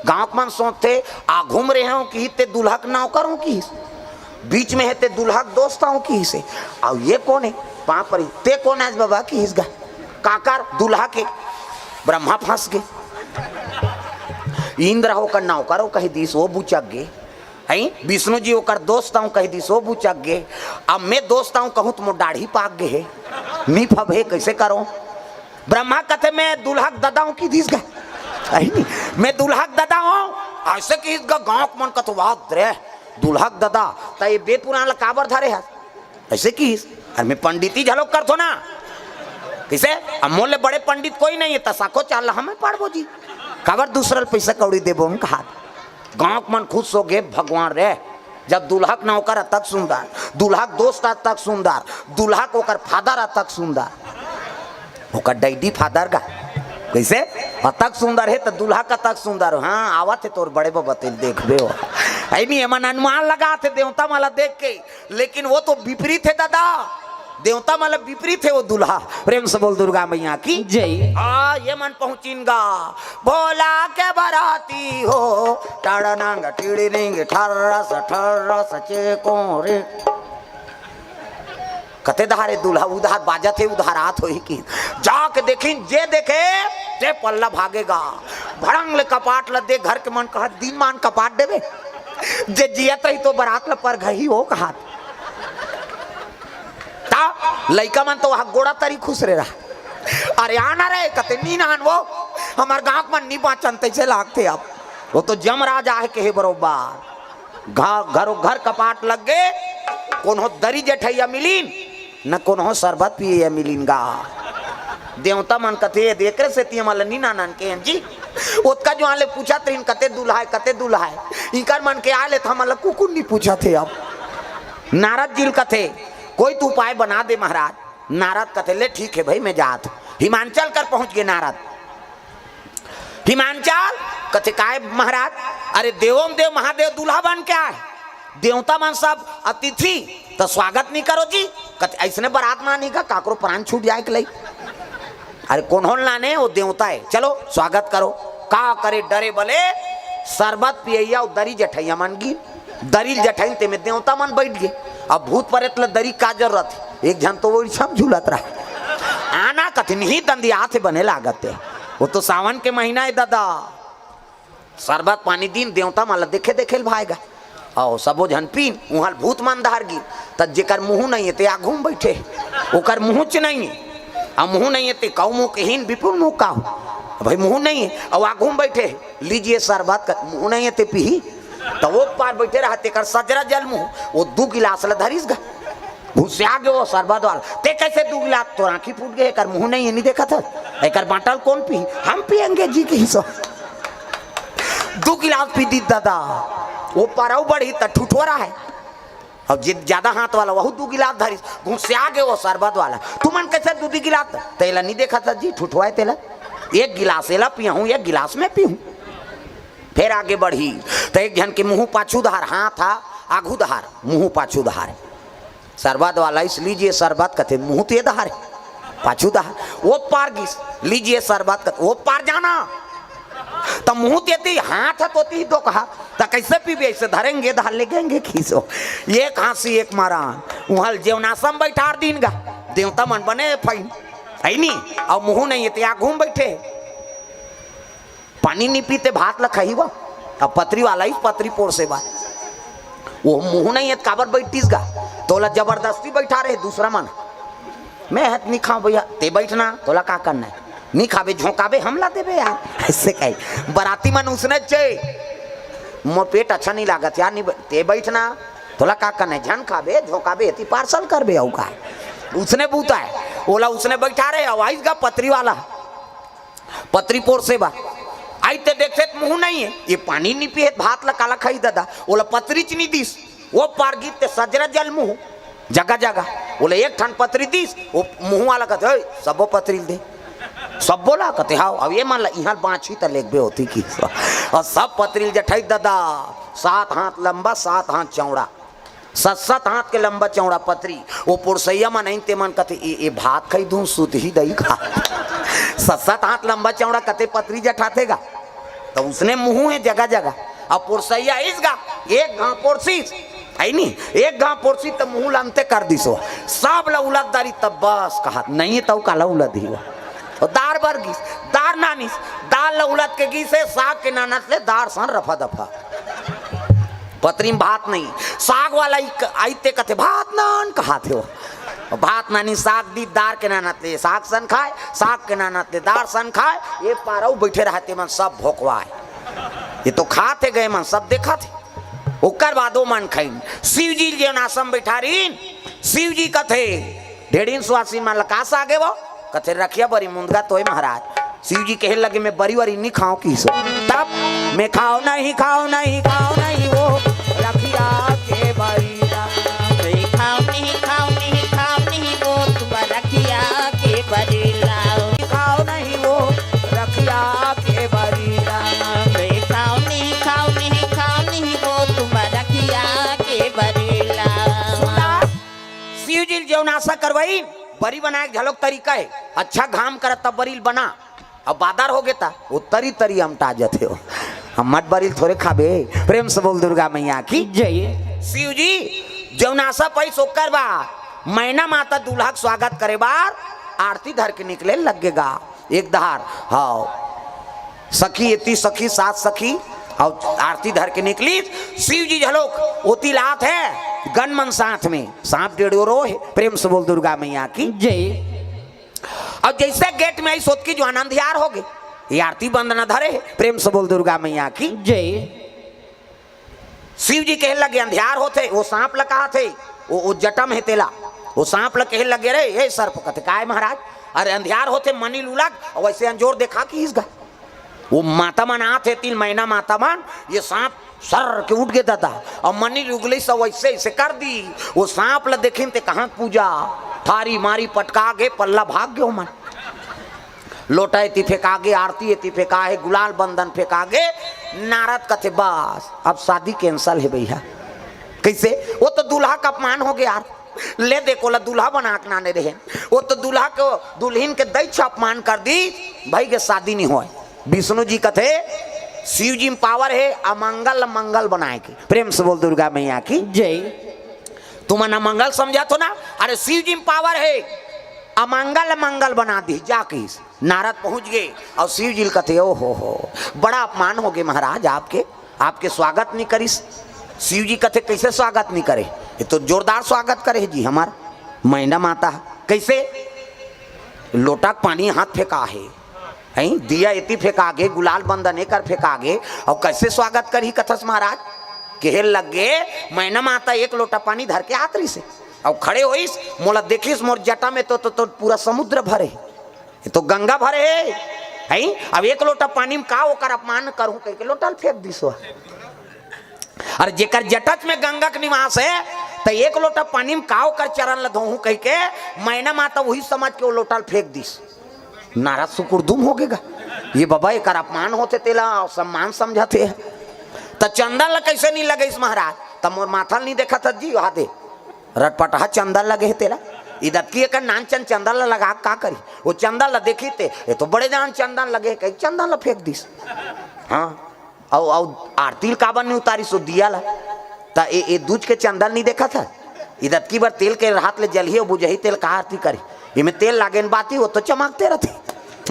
गांव के मन सोचथे, आघू म रहे हो किहिस ते दूल्हा के नौकर हो किहिस, बीच में हे ते दूल्हा के दोस्त आंव किहिस हे, अउ ये कोन हे? पांव परी, "ते कोन हस बबा?" किहिस गा, "काकर?" "दूल्हा के।" ब्रह्मा फंस गे। इंद्र ह ओकर नौकर हो कहि दिस, वो बुचक गे। हैं? विष्णु जी ओकर दोस्त आंव कहि दिस, वो बुचक गे। अब मैं दोस्त आंव कहूं त मोर दाढ़ी पाक गे हे, नी फबे, कैसे करो? ब्रह्मा कथे, "मैं दूल्हा के ददा आंव" किहिस गा। हैं? "मैं दूल्हा के ददा आंव।" ऐसे किहिस गा, गांव के मन कथे, "वाह रे, दूल्हा के ददा, त ये वेद पुराण ला काबर धरे हस?" ऐसे किहिस, "अरे मैं पंडिती घलोक करथों ना।" किसे? "अब मोर ले बड़े पंडित कोई नहीं हे, त साखोचार ला हमें पढ़बो जी, काबर दूसरा ल पैसा कौड़ी देबो हम कहात।" गांव के मन खुश हो गे, "भगवान रे, जब दूल्हा के नौकर अतक सुंदर, दूल्हा के दोस्त अतक सुंदर, दूल्हा के ओकर फादर अतक सुंदर, ओकर डैडी फादर गा, कैसे अतक सुंदर हे, त दूल्हा कतक सुंदर हो।" "हाँ, आवत हे तोर बड़े बबा, तेल देखबे हो।" है नी, एमन अनुमान लगात हे देवता मन ला देख के, लेकिन वो तो विपरीत हे दादा, देवता मन ला विपरीत हे वो दूल्हा। प्रेम से बोल दुर्गा मैया की। जय। हाँ, ये मन पहुंचिन गा, "भोला के बराती हो, टाड़ा नांग टीड़ी निंग, ठर्रस ठर्रस चेको रे।" कते धारे दूल्हा उधार बाजत हे, उधार आत होही कि जाके देखिन, जे देखे, जे पल्ला भागे गा। भड़ंग ले कपाट ल दे, घर के मन कहत, "दिन मान कपाट देबे, जे जियत रही तो बरात ल परघही हो" कहात। त लइका मन तो वहां गोड़ा तरी खुश रे रहा। "अरे आना रे," कते, "नी नान वो, हमर गांव के मन नी बांचन," तइसे लागथे अब। वो तो जमराज आहे कहे बरोबर। घ-, घरो घर कपाट लग गे, कोनो दरी जठइया मिलिन, न कोनो शरबत पियइया मिलिन गा। देवता मन कथे, "ए, एकरे सेती हमन ल नी नानन के हन जी।" ओतका जुआर ले पूछत रहिन, "कते दूल्हा हे, कते दूल्हा हे?" इंकर मन के आय ले त हमन ल कुकुर नी पूछत हे अब। नारद जी ल कथे, "कोई तो उपाय बना दे महाराज।" नारद कथे, "ले ठीक है भाई, मैं जात हूं।" हिमांचल कर पहुंच गे नारद। हिमांचल कथे, "काय महाराज?" "अरे देवों देव महादेव दूल्हा बन के आए, देवता मन सब अतिथि, त स्वागत नहीं करो जी?" कथे, "ऐसने बरात ना नहीं का, काकरो प्राण छूट जाए के लई।" "अरे कोन होन लाने, वो देवता है, चलो स्वागत करो।" का करे, डरे बले शरबत पियैया, वो दरी जठैया मन गिन, दरी ल जठैन ते में देवता मन बैठ गे। अब भूत परेत ल दरी का जरूरत है, एक झन तो वो रिछम झूलत रहा। आना कथिन ही दंदी आथे बने लागत है, वो तो सावन के महीना है दादा। शरबत पानी दिन देवता मन ल देखे देखे ल भाएगा। अउ सबो झन पीन, उहाँ ल भूत मन धार गिन। त जेकर मुंह नहीं है, ते आघू में बैठे हे। ओकर मुंह च नहीं है। अब मुंह नहीं है, ते कऊ मुंह के हीन, विपुल मुंह का हो? भाई मुंह नहीं है, अउ आघू में बैठे हे। "लीजिए शरबत का।" मुंह नहीं है, ते पीही? त वो पार बैठे रहा, तेकर सजरा जल मुंह, वो दू गिलास ल धरिस गा। घुसिया गे वो शरबत वाला। "ते कैसे दू गिलास? तोर आंखी फूट गे, एकर मुंह नहीं है, नहीं देखत हस? एकर बांटल कोन पीही? हम पियेंगे जी," किहिस। दू गिलास पी दीस दादा, वो परऊ बढ़ी त ठुठोरा है। अब जे ज्यादा हाथ वाला, वहू दू गिलास धरिस, घुसिया गे वो शरबत वाला। "तुमन कैसे दू दू गिलास?" "तेला नहीं देखत हस जी, ठुठोरा है तेला। एक गिलास एला पियाहूं, एक गिलास मैं पीहूं।" फिर आगे बढ़ी, त एक झन के मुंह पाछू धार, हाथ हा आघू धार, मुंह पाछू धार। शरबत वाला आइस, "लीजिए शरबत," कथे, मुंह ते धार, पाछू धार। वो पार गिस, "लीजिए शरबत," कथे, वो पार जाना। त मुंह ते ती, हाथ ह तो ती दो कहा, "त कैसे पीबे?" "ऐसे धरेंगे, धार ले गेंगे खीसो।" एक हांसी, एक मारा। उहाँ ल जेवनासम बैठार दीन गा, देवता मन बने फाइन, है नी? अउ मुंह नहीं है, ते आघू में बैठे। पानी नी पीते, भात ल खाही वा। अब पतरी वाला ही पतरी पोरसे बा। वो मुंह नहीं है, त काबर बैठतीस गा? तोला जबरदस्ती बैठा रहे दूसरा मन। "मैं हत नी खाओ भैया।" "ते बैठना, तोला का करना है? नी खाबे, झोंकाबे, हमला देबे यार।" ऐसे कही। बराती मन उसने चे, "मोर पेट अच्छा नहीं लागत यार, नी बै-, ते बैठना, तोला का करना है? झन खाबे, झोंकाबे, एती पार्सल करबे, अउ का?" उसने बूता है, ओला उसने बैठा रहे, अउ आइस गा पतरी वाला। पतरी पोरसे बा। आइस ते देखथे त मुंह नहीं है, ये पानी नी पिए, भात ल काला खाही दादा, ओला पतरी च नी दिस। वो पार गिस ते सजरा जल मुंह, जगह जगह। ओला एक ठन पतरी दिस, वो मुंह वाला कथे, "ओए, सबो पतरी ल दे।" "सबो ला?" कथे, "हाव।" "अब ये मन ला इहाँ बांचही त लेगबे होती की।" अउ सब पतरी ल जठई दादा, सात हाथ लंबा, सात हाथ चौड़ा। सत सत हाथ के लंबा चौड़ा पतरी। वो पोरसैया मन आइन, ते मन कथे, "ए, ए भात खाई धुन, सुतही दई का?" सत सत हाथ लंबा चौड़ा कथे पतरी जठाथे गा। त उसने मुंह है जगह जगह। अब पोरसैया आइस गा, एक घांव पोरसिस, है नी, एक घांव पोरसिस त मुंह ल अंते कर दिस वो। सब ल उलद डारिस, तब बस कहत, "नहीं तउ काला उलदही वो।" अउ दार बर गिस, दार नानिस, दार ल उलद के गिस हे, साग के नानत ले दार सन रफा दफा। पतरी में भात नहीं, साग वाला ही क-, आइस ते कथे, "भात नान," कहत हे वो। भात नानिस, साग दिस, दार के नानत ले साग सन खाय, साग के नानत ले दार सन खाय। ये पारऊ बैठे रहते मन सब भोकवाय। ये तो खात हे गए मन, सब देखत हे। ओकर बाद ओ मन खाइन। शिव जी ल जेवनासम बैठारिन, शिव जी कथे, "ढेड़िन सुवासिन मन ल का सागे वो?" कथे, "रखिया बरी मुंदगा तोय महाराज।" शिव जी कहे लगे, "मैं बरी वरी नी खाओं किसो।" तब, "मैं खाओ नहीं, खाओ नहीं, खाओ नहीं वो रखिया के बरी ला।" "मैं खाओ नहीं, खाओ नहीं, खाओ नहीं वो तुम रखिया के बरी ला।" "खाओ नहीं वो रखिया के बरी ला।" "मैं खाओ नहीं, खाओ नहीं, खाओ नहीं वो तुम रखिया के बरी ला।" सुना, शिव जी ल जेवनासा करवाई, बरी बनाए के घलोक तरीका हे। अच्छा घाम करत तब बरी ल बना, अब बादर हो गे त वो तरी तरी अमटा जथे हो। अम्मट बरी ल थोरे खाबे। प्रेम से बोल दुर्गा मैया की जय। शिव जी जेवनासा पाइस ओकर बाद मैना माता दूल्हा के स्वागत करे बर आरती धर के निकले लग गे गा। एक धार, हाव, सखी एती सखी, सात सखी, अउ आरती धर के निकलिस। शिव जी घलोक ओती ल आत हे, गन मन साथ में, सांप डेढ़ो रो हे। प्रेम से बोल दुर्गा मैया की जय। अउ जइसे गेट में आइस ओतकी जुवार अंधियार हो गे। ये आरती बंदना धरे हे, प्रेम से बोल दुर्गा मैया की जय। शिव जी कहे लगे, "अंधियार होथे, वो सांप ल कहत हे, वो, वो जटा म हे तेला।" वो सांप ल कहे लगे, "रे, ए सर्प," कथे, "काय महाराज?" "अरे अंधियार होथे, मनी ल उलग, अउ वइसे अंजोर देखा किहिस गा।" वो माता मन आत हे, तीन महीना माता मन, ये सांप सर के उठ गे दादा। अउ मनी उगली सब वैसे ऐसे कर दी। वो सांप ल देखिन ते कहाँ पूजा, थारी मारी पटका गे, पल्ला भाग गे मन। लोटा एती फेंका गे, आरती एती फेंका हे, गुलाल बंदन फेंका गे। नारद कथे, "बस, अब शादी cancel हे भैया।" कैसे? वो तो दूल्हा का अपमान हो गया यार। ले दे, कोला दूल्हा बना के नाने रहे, वो तो दूल्हा के, दुल्हन के दैछ अपमान कर दी, भाई के शादी नहीं होय। विष्णु जी कथे, शिव जी में power हे अमंगल मंगल बनाए के। प्रेम से बोल दुर्गा मैया की। जय। तुमन अमंगल समझत हो ना, अरे शिव जी में power हे, अमंगल मंगल बना दी जा किस। नारद पहुंच गे अउ शिव जी ल कथे, "ओ हो हो, बड़ा अपमान हो गे महाराज आपके, आपके स्वागत नहीं करिस।" शिव जी कथे, "कैसे स्वागत नहीं करे? ये तो जोरदार स्वागत करे हे जी हमार मैना माता।" कैसे? लोटा के पानी हाथ फेंका हे, हैं? दिया एती फेंका गे, गुलाल बंदन एकर फेंका गे, अउ कैसे स्वागत करही कथस महाराज? कहे लग गे, "मैना माता एक लोटा पानी धर के आत रहिस हे, अउ खड़े होइस, मोला देखिस, मोर जटा में तो, तो, तो पूरा समुद्र भरे हे, ये तो गंगा भरे हे, हैं? अब एक लोटा पानी में का ओकर अपमान करहूं?" कहिके लोटा ल फेंक दिस। अरे जेकर जटच में गंगा के निवास हे, त एक लोटा पानी में का ओकर चरण ल धोहूं कहिके मैना माता वही समझ के वो लोटा ल फेंक दिस। नारद सुकुरदुम हो गेगा, ये बाबा एकर अपमान होथे, तेला सम्मान समझत हे। त चंदन ल कैसे नहीं लगइस महाराज? त मोर माथा ल नहीं देखत हस जी, वहा दे रटपटहा चंदन लगे हे तेला। इदतकी एकर नानचन चंदन ल लगा के का करी? वो चंदन ल देखी ते, "ये तो बड़े जान चंदन लगे हे," कही चंदन ल फेंक दिस। हाँ, अउ, अउ आरती ल काबर नहीं उतारिस वो दिया ल? त ए, ए दूज के चंदन नहीं देखत हस? इदतकी बर तेल के हाथ ले जलही अउ बुझही, तेल का आरती करी? एमे तेल लागे न बाती, वो तो चमकते रथे,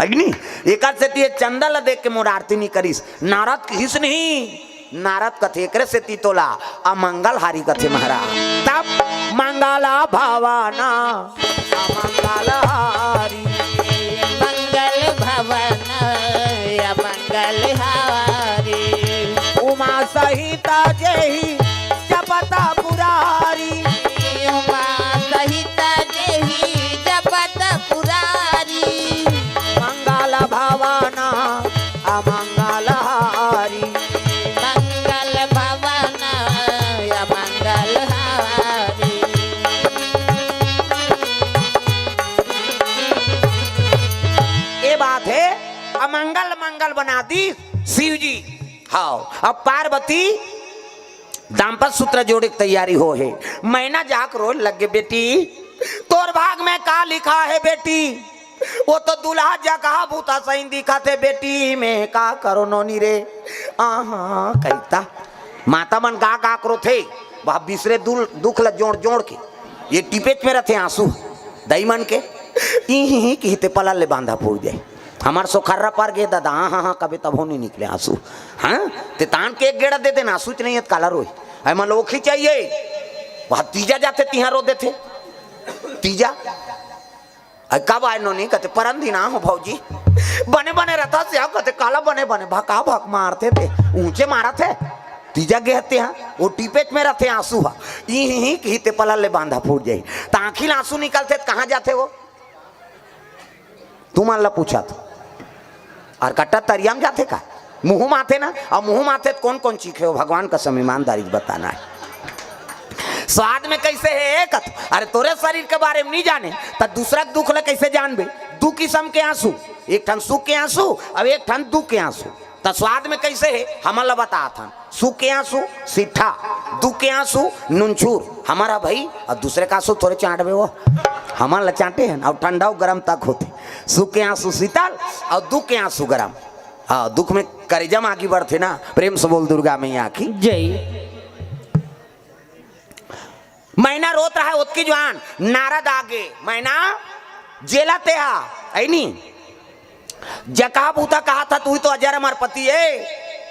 है कि नहीं? एकर सेती ये चंदन ल देख के मोर आरती नहीं करिस। नारद किहिस नहीं, नारद कथे, एकरे सेती तोला अमंगल हारी कथे महाराज। तब मंगल भवन अमंगल हारी। मंगल भवन अमंगल हारी। उमा सहित जेहि जपत पुरारी। उमा सहित जेहि जपत पुरारी। मंगल भवन अमंगल हारी। मंगल भवन अमंगल हारी। ये बात हे, अमंगल मंगल बना दी शिव जी। हाँ, अब पार्वती दाम्पत्य सूत्र जोड़े के तैयारी हो हे। मैना जाके रोए लग गे, "बेटी, तोर भाग में का लिखा हे बेटी? वो तो दूल्हा जकहा भूता सही दिखत हे बेटी, मैं का करो नोनी रे?" आहा, कहिता। माता मन गा गा के रोथे, वह बिसरे दुल-, दुख ल जोड़ जोड़ के, ये टिपेच में रथे आंसू, दाई मन के, "ई ही ही" किहिते पलल ले बांधा फूट जाए। हमार सोखर्रा पर गे दादा, हाँ, हाँ, हाँ, कबे तभो नहीं निकले आंसू। हाँ, ते तान के एक गेड़ा दे देना, आंसू च नहीं है, त काला रोई। ऐ मन ओखी चाहिए, वह तीजा जाथे, तिहां रो देथे। तीजा, "अ, कब आए नोनी?" कथे, "परन दिन आ हो भौजी।" "बने बने रहता से आओ?" कथे, "काला बने बने, भका भक मारथे ते, ऊंचे मारत हे।" तीजा गे हते हाँ, वो टिपेच में रहते आंसू हा, ई ही ही किहिते पलल ले बांधा फूट जाई। त आंखी ले आंसू निकलथे त कहाँ जाथे वो? तुमन ला पूछत। अउ कट्टा तरिया में जाथे का? मुंह में आथे ना, अउ मुंह में आथे त कोन कोन चीखे हो? भगवान कसम ईमानदारी से बताना हे। स्वाद में कैसे हे एक? अरे तोरे शरीर के बारे में नहीं जाने, त दूसरा के दुख ला कैसे जानबे? दू किसम के आंसू, एक ठन सुख के आंसू, अउ एक ठन दुख के आंसू। त स्वाद में कैसे हे, हमन ला बतात हन। सुख के आंसू सिट्ठा, दुख के आंसू नुनछूर। हमर हा भई, अउ दूसरे के आंसू थोरे चांटबे वो, हमन ला चांटे हन। अउ ठंडा अउ गरम तक होथे। सुख के आंसू शीतल, अउ दुख के आंसू गरम। हाँ, दुख में करेजा में आगी बढ़थे ना। प्रेम से बोल दुर्गा मैया की। जय। मैना रोत रहा ओतकी जुआन, नारद आगे, "मैना, जेला तेहा, ऐनी? जकहा भूता कहा था, तू ही तो अजर अमर पति हे,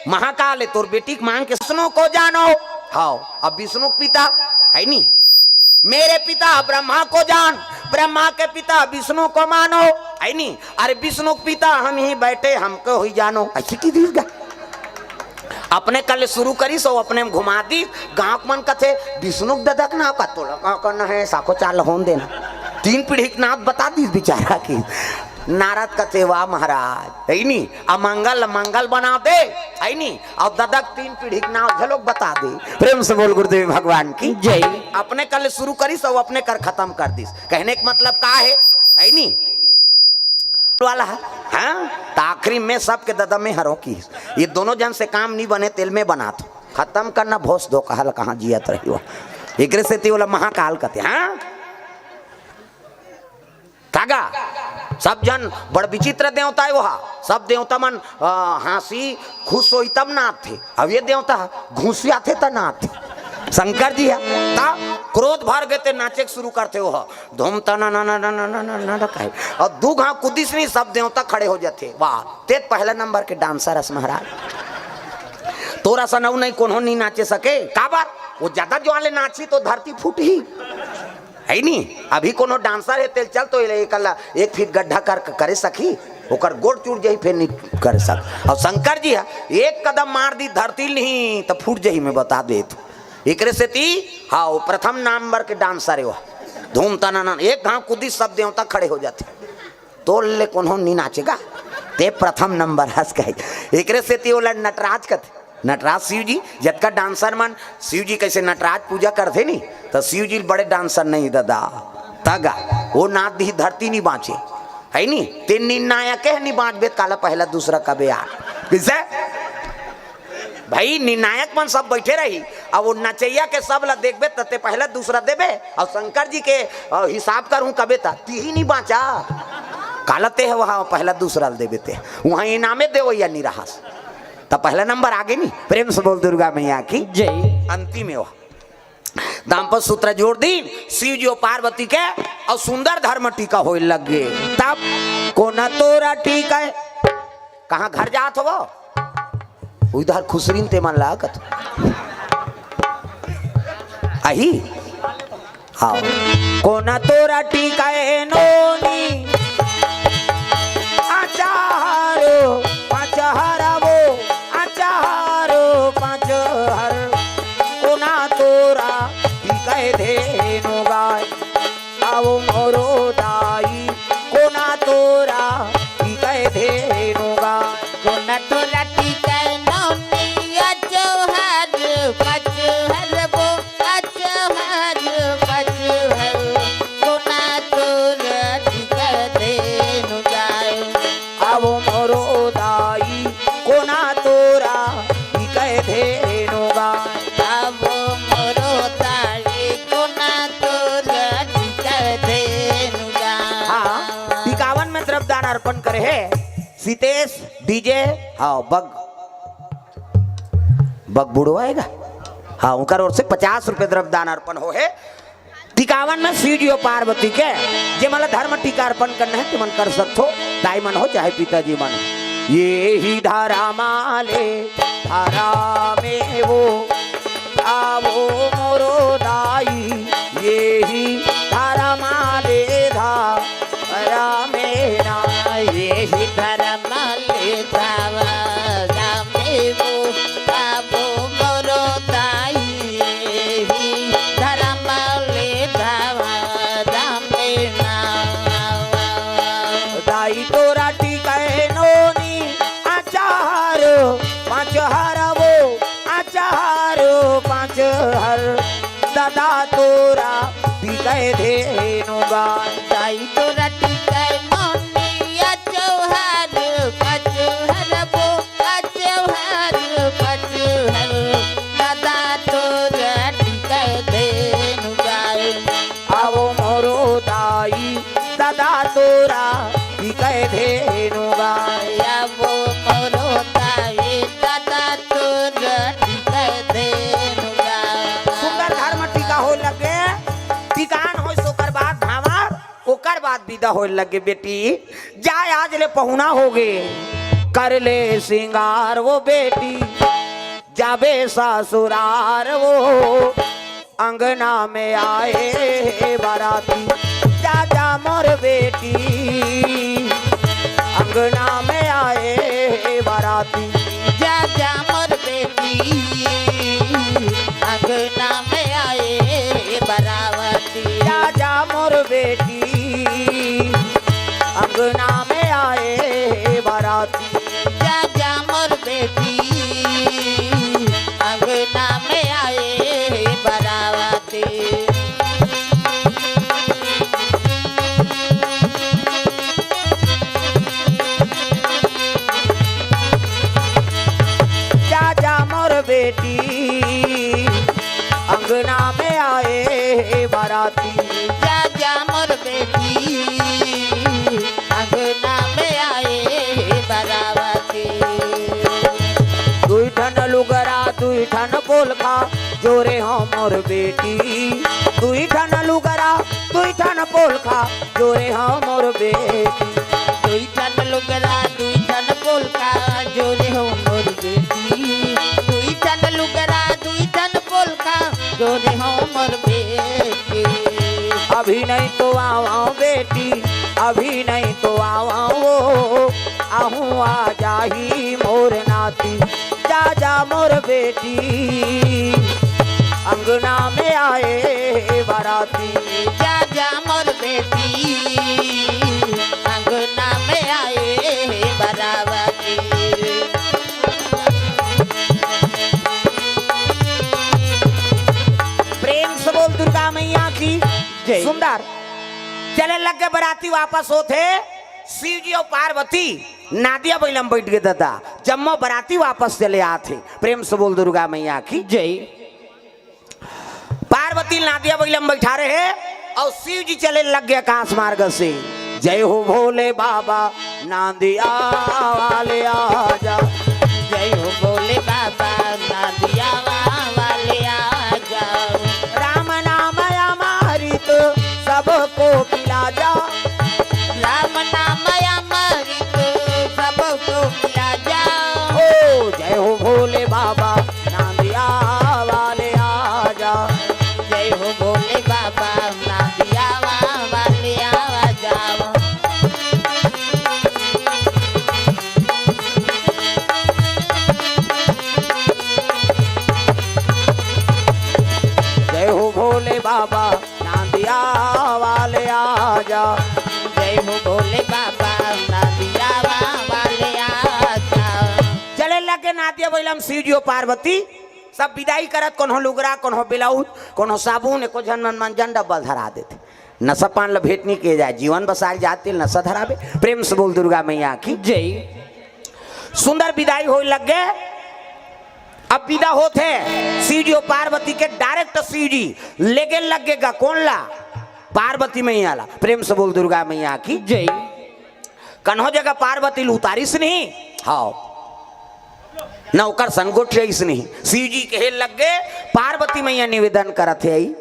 महाकाल हे, तोर बेटी के मांग के विष्णु को जानो।" हाव, अब विष्णु के पिता, है नी? "मेरे पिता ब्रह्मा को जान, ब्रह्मा के पिता विष्णु को मानो।" है नी? "अरे विष्णु के पिता हम ही बैठे, हमको ही जानो।" ऐसे की दीस गा? अपने कल शुरू करिस, अउ अपने में घुमा दी। गांव के मन कथे, "विष्णु के ददा के नाव का तोला का करना हे, साखो चाल होन देना।" तीन पीढ़ी के नाव बता दीस बेचारा की। नारद कथे, "वाह महाराज, है नी, अमंगल मंगल बना दे, है नी, अउ ददा के तीन पीढ़ी के नाव झलोक बता दे।" प्रेम से बोल गुरुदेव भगवान की जय। अपने कर ले शुरू करिस अउ अपने कर खतम कर दिस। कहने के मतलब का है, है नी? वाला है, हाँ? त आखिरी में सबके ददा में हरों की। ये दोनों जन से काम नहीं बने, तेल में बना दो। खतम करना, भोस दो, कहल कहाँ जियत रही हो। एकरे सेती ओला महाकाल कथे, हाँ? कागा, सब जन बड़ विचित्र देवता है वहा। सब देवता मन, अ, हाँसी खुश होई तब नाचथे। अब ये देवता घुसियाथे त नाचथे। शंकर जी है, त क्रोध भर गे ते नाचे के शुरू करथे वह। धूम तना ना ना ना ना ना ना ना ना कहे। अउ दू घाव कुदिस नहीं, सब देवता खड़े हो जाथे। वाह, ते पहला नंबर के डांसर हस महाराज। तोर असन अउ नहीं कोनो नहीं नाचे सके। काबर? वो ज्यादा जोर ले नाची तो धरती फूटही। है नी? अभी कोनो डांसर है, तेल चल तो एला एक, एक फीट गड्ढा कर, करे सकी, ओकर गोड़ टूट जाही, फेर नहीं करे सक। अउ शंकर जी है, एक कदम मार दी धरती नहीं त फूट जाही, मैं बता देत। एकरे सेती, हाँ, वो प्रथम नंबर के डांसर है वो। धूम तनाना, एक घाव कुदी, सब देवता खड़े हो जाथे। तोर ले कोनो नहीं नाचेगा, ते प्रथम नंबर हस कहे। एकरे सेती ओला नटराज कथे। नटराज शिव जी, जतका डांसर मन शिव जी कैसे नटराज पूजा करथे नी, त शिव जी बड़े डांसर नहीं ददा। तगा, वो नाच दी धरती नहीं बाँचे, है नी? ते निर्णायक है, नहीं बाँचबे त काला पहला दूसरा कबे यार। किसे? भाई, निर्णायक मन सब बैठे रही, अब वो नचैया के सब ला देखबे त ते पहला दूसरा देबे, अउ शंकर जी के, अ, हिसाब करहूँ कबे त तिही नहीं बाँचा। काला ते है वहाँ पहला दूसरा देबे ते, वहाँ इनामे देवैया नहीं रहस। त पहला नंबर आगे नहीं। प्रेम से बोल दुर्गा मैया की जय। अंतिम में वो दाम्पत्य सूत्र जोड़ दीन शिव जी अउ पार्वती के, अउ सुंदर धर्म टीका होए लग गे। तब कोना तोरा टीका है, कहाँ घर जात हो? उधर खुसरिन ते मन लागत। अही? हाँ। कोना तोरा टीका है नोनी, आचारो पाँच हरबो, आचारो पाँच हर। कोना तोरा टीका है धेनु गाय, आवो मोरो दाई। कोना तोरा टीका है धेनु गाय। कोना तोरा टीका है नोनी, आचारो पाँच हरबो, आचारो पाँच हर। कोना तोरा टीका है धेनु गाय। आवो मोरो दाई, कोना तोरा टीका है धेनु गाय। आवो मोरो दाई, कोना तोरा टीका है धेनु गाय। हाँ, टिकावन में द्रव्यदान अर्पण करे है सीतेश डीजे। हाँ, बग, बग बुढ़वा आएगा। हाँ, उनकर ओर से पचास रुपये द्रव्यदान अर्पण हो है। टिकावन में शिव जी अउ पार्वती के, जे मन ला धर्म टीका अर्पण करना है, ते मन कर सकथो, दाई मन हो चाहे पिताजी मन। ये ही धर्म ले धरा में वो, आवो मोरो दाई, ये ही धर्म ले धरा में ना, ये ही धर्म ले धरा में वो, आवो मोरो दाई, ये ही धर्म ले धरा में ना। दाई तोरा टीका है नोनी, आचारो पाँच हरबो, आचारो पाँच हर। ददा तोरा टीका है धेनु गाय। दाई तोरा टीका है नोनी, आचारो पाँच हरबो, आचारो पाँच हर। ददा तोरा टीका है धेनु गाय। आवो मोरो दाई, ददा तोरा टीका है धेनु गाय। आवो मोरो दाई, ददा तोरा टीका है धेनु गाय। सुंदर धर्म टीका होए लगे, टिकान होइस ओकर बाद भांवर, ओकर बाद विदा होए लगे बेटी। जा आज ले पहुना होगे, कर ले सिंगार वो बेटी, जाबे ससुरार वो। अंगना में आए हे बाराती, जा जा मोर बेटी। अंगना में आए हे बाराती, जा जा मोर बेटी। अंगना में आए हे बाराती, जा जा मोर बेटी। अंगना में अंगना में आए हे बराती। जा जा मोर बेटी, अंगना में आए हे बराती। दुई ठन लुगरा, दुई ठन पोलखा, जोरे हो मोर बेटी। दुई ठन लुगरा, दुई ठन पोलखा, जोरे हो मोर बेटी। दुई ठन लुगरा, दुई ठन पोलखा, जोरे हो मोर बेटी। दुई ठन लुगरा, दुई ठन पोलखा, जोरे हो मोर बेटी। अभी नहीं तो आवा बेटी, अभी नहीं तो आवा वो, आहू आ जाही मोर नाती। जा जा मोर बेटी, अंगना में आए बराती। जा जा मोर बेटी, अंगना में आए बराती। प्रेम से बोल दुर्गा मैया की जय। सुंदर। चले लग के बराती वापस होत हे। शिव जी अउ पार्वती नादिया बइला म बइठ गे ददा। जम्मो बराती वापस चले आत हे। प्रेम से बोल दुर्गा मैया की जय। पार्वती नादिया बइला म बइठा रहे अउ शिव जी चले लग गे आकाश मार्ग से। जय हो भोले बाबा, नांदिया वाले आजा। जय हो भोले बाबा, नांदिया वाले आजा। राम नाम अमृत सबको पिला जा। राम नाम अमृत सबको पिला जा। ओ जय हो भोले बाबा, नांदिया वाले आजा। जय हो भोले बाबा, नांदिया वाले आजा। जय हो भोले बाबा, नांदिया वाले आजा। जय हो भोले बाबा, नांदिया वाले आजा। चले लगे नादिया बइला म शिव जी अउ पार्वती, सब बिदाई करत, कोनो लुगरा, कोनो ब्लाउज, कोनो साबुन, एको झन मन मंजन डब्बा धरा देथे। नशा पान ल भेंट नइ किए जाए, जीवन बसार जात तेल नशा धराबे। प्रेम से बोल दुर्गा मैया की जय। सुंदर बिदाई होए लग गे। अब बिदा होत हे शिव जी अउ पार्वती के, direct शिव जी लेगे लग गे गा कोन ला? पार्वती मैया ला। प्रेम से बोल दुर्गा मैया की जय। कन्हो जगह पार्वती ल उतारिस नहीं, हाव, न ओकर संग गोठियाइस नहीं। शिव जी कहे लग गे, पार्वती मैया निवेदन करत हे, आई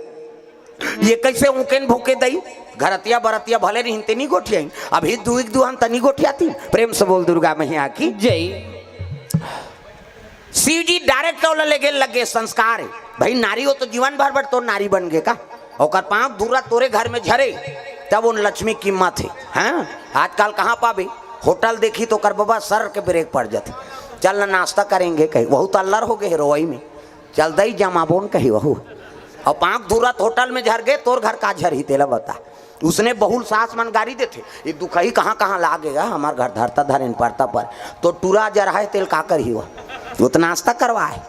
ये कइसे ऊँकेन भूके दई? घरतिया बरतिया भले रहिन ते नी गोठियाइन, अभी दुई दुहन त नी गोठियाती। प्रेम से बोल दुर्गा मैया की जय। शिव जी direct ओला लेगे लगे संस्कार हे। भाई नारी हो तो जीवन भर बर तोर नारी बन गे का? ओकर पाँव धूरा तोरे घर में झरे, तब उन लक्ष्मी कीमत हे। हाँ, आजकल कहाँ पाबे? होटल देखी तो ओकर बबा सर के ब्रेक पड़ जाथे। चल ना नाश्ता करेंगे कही, वहू तो अल्लर हो गे हे रोवई में। चल दई जमाबोन कही वहू। अउ पाँव धूरा त होटल में झर गे, तोर घर का झरही तेला बता। उसने बहुल सास मन गारी देथे, ये दुखही कहाँ कहाँ लागे गा, हमार घर धरता धरेन परता पर, तो टूरा जरहा हे तेल का करही वह? वो तो नाश्ता करवाए।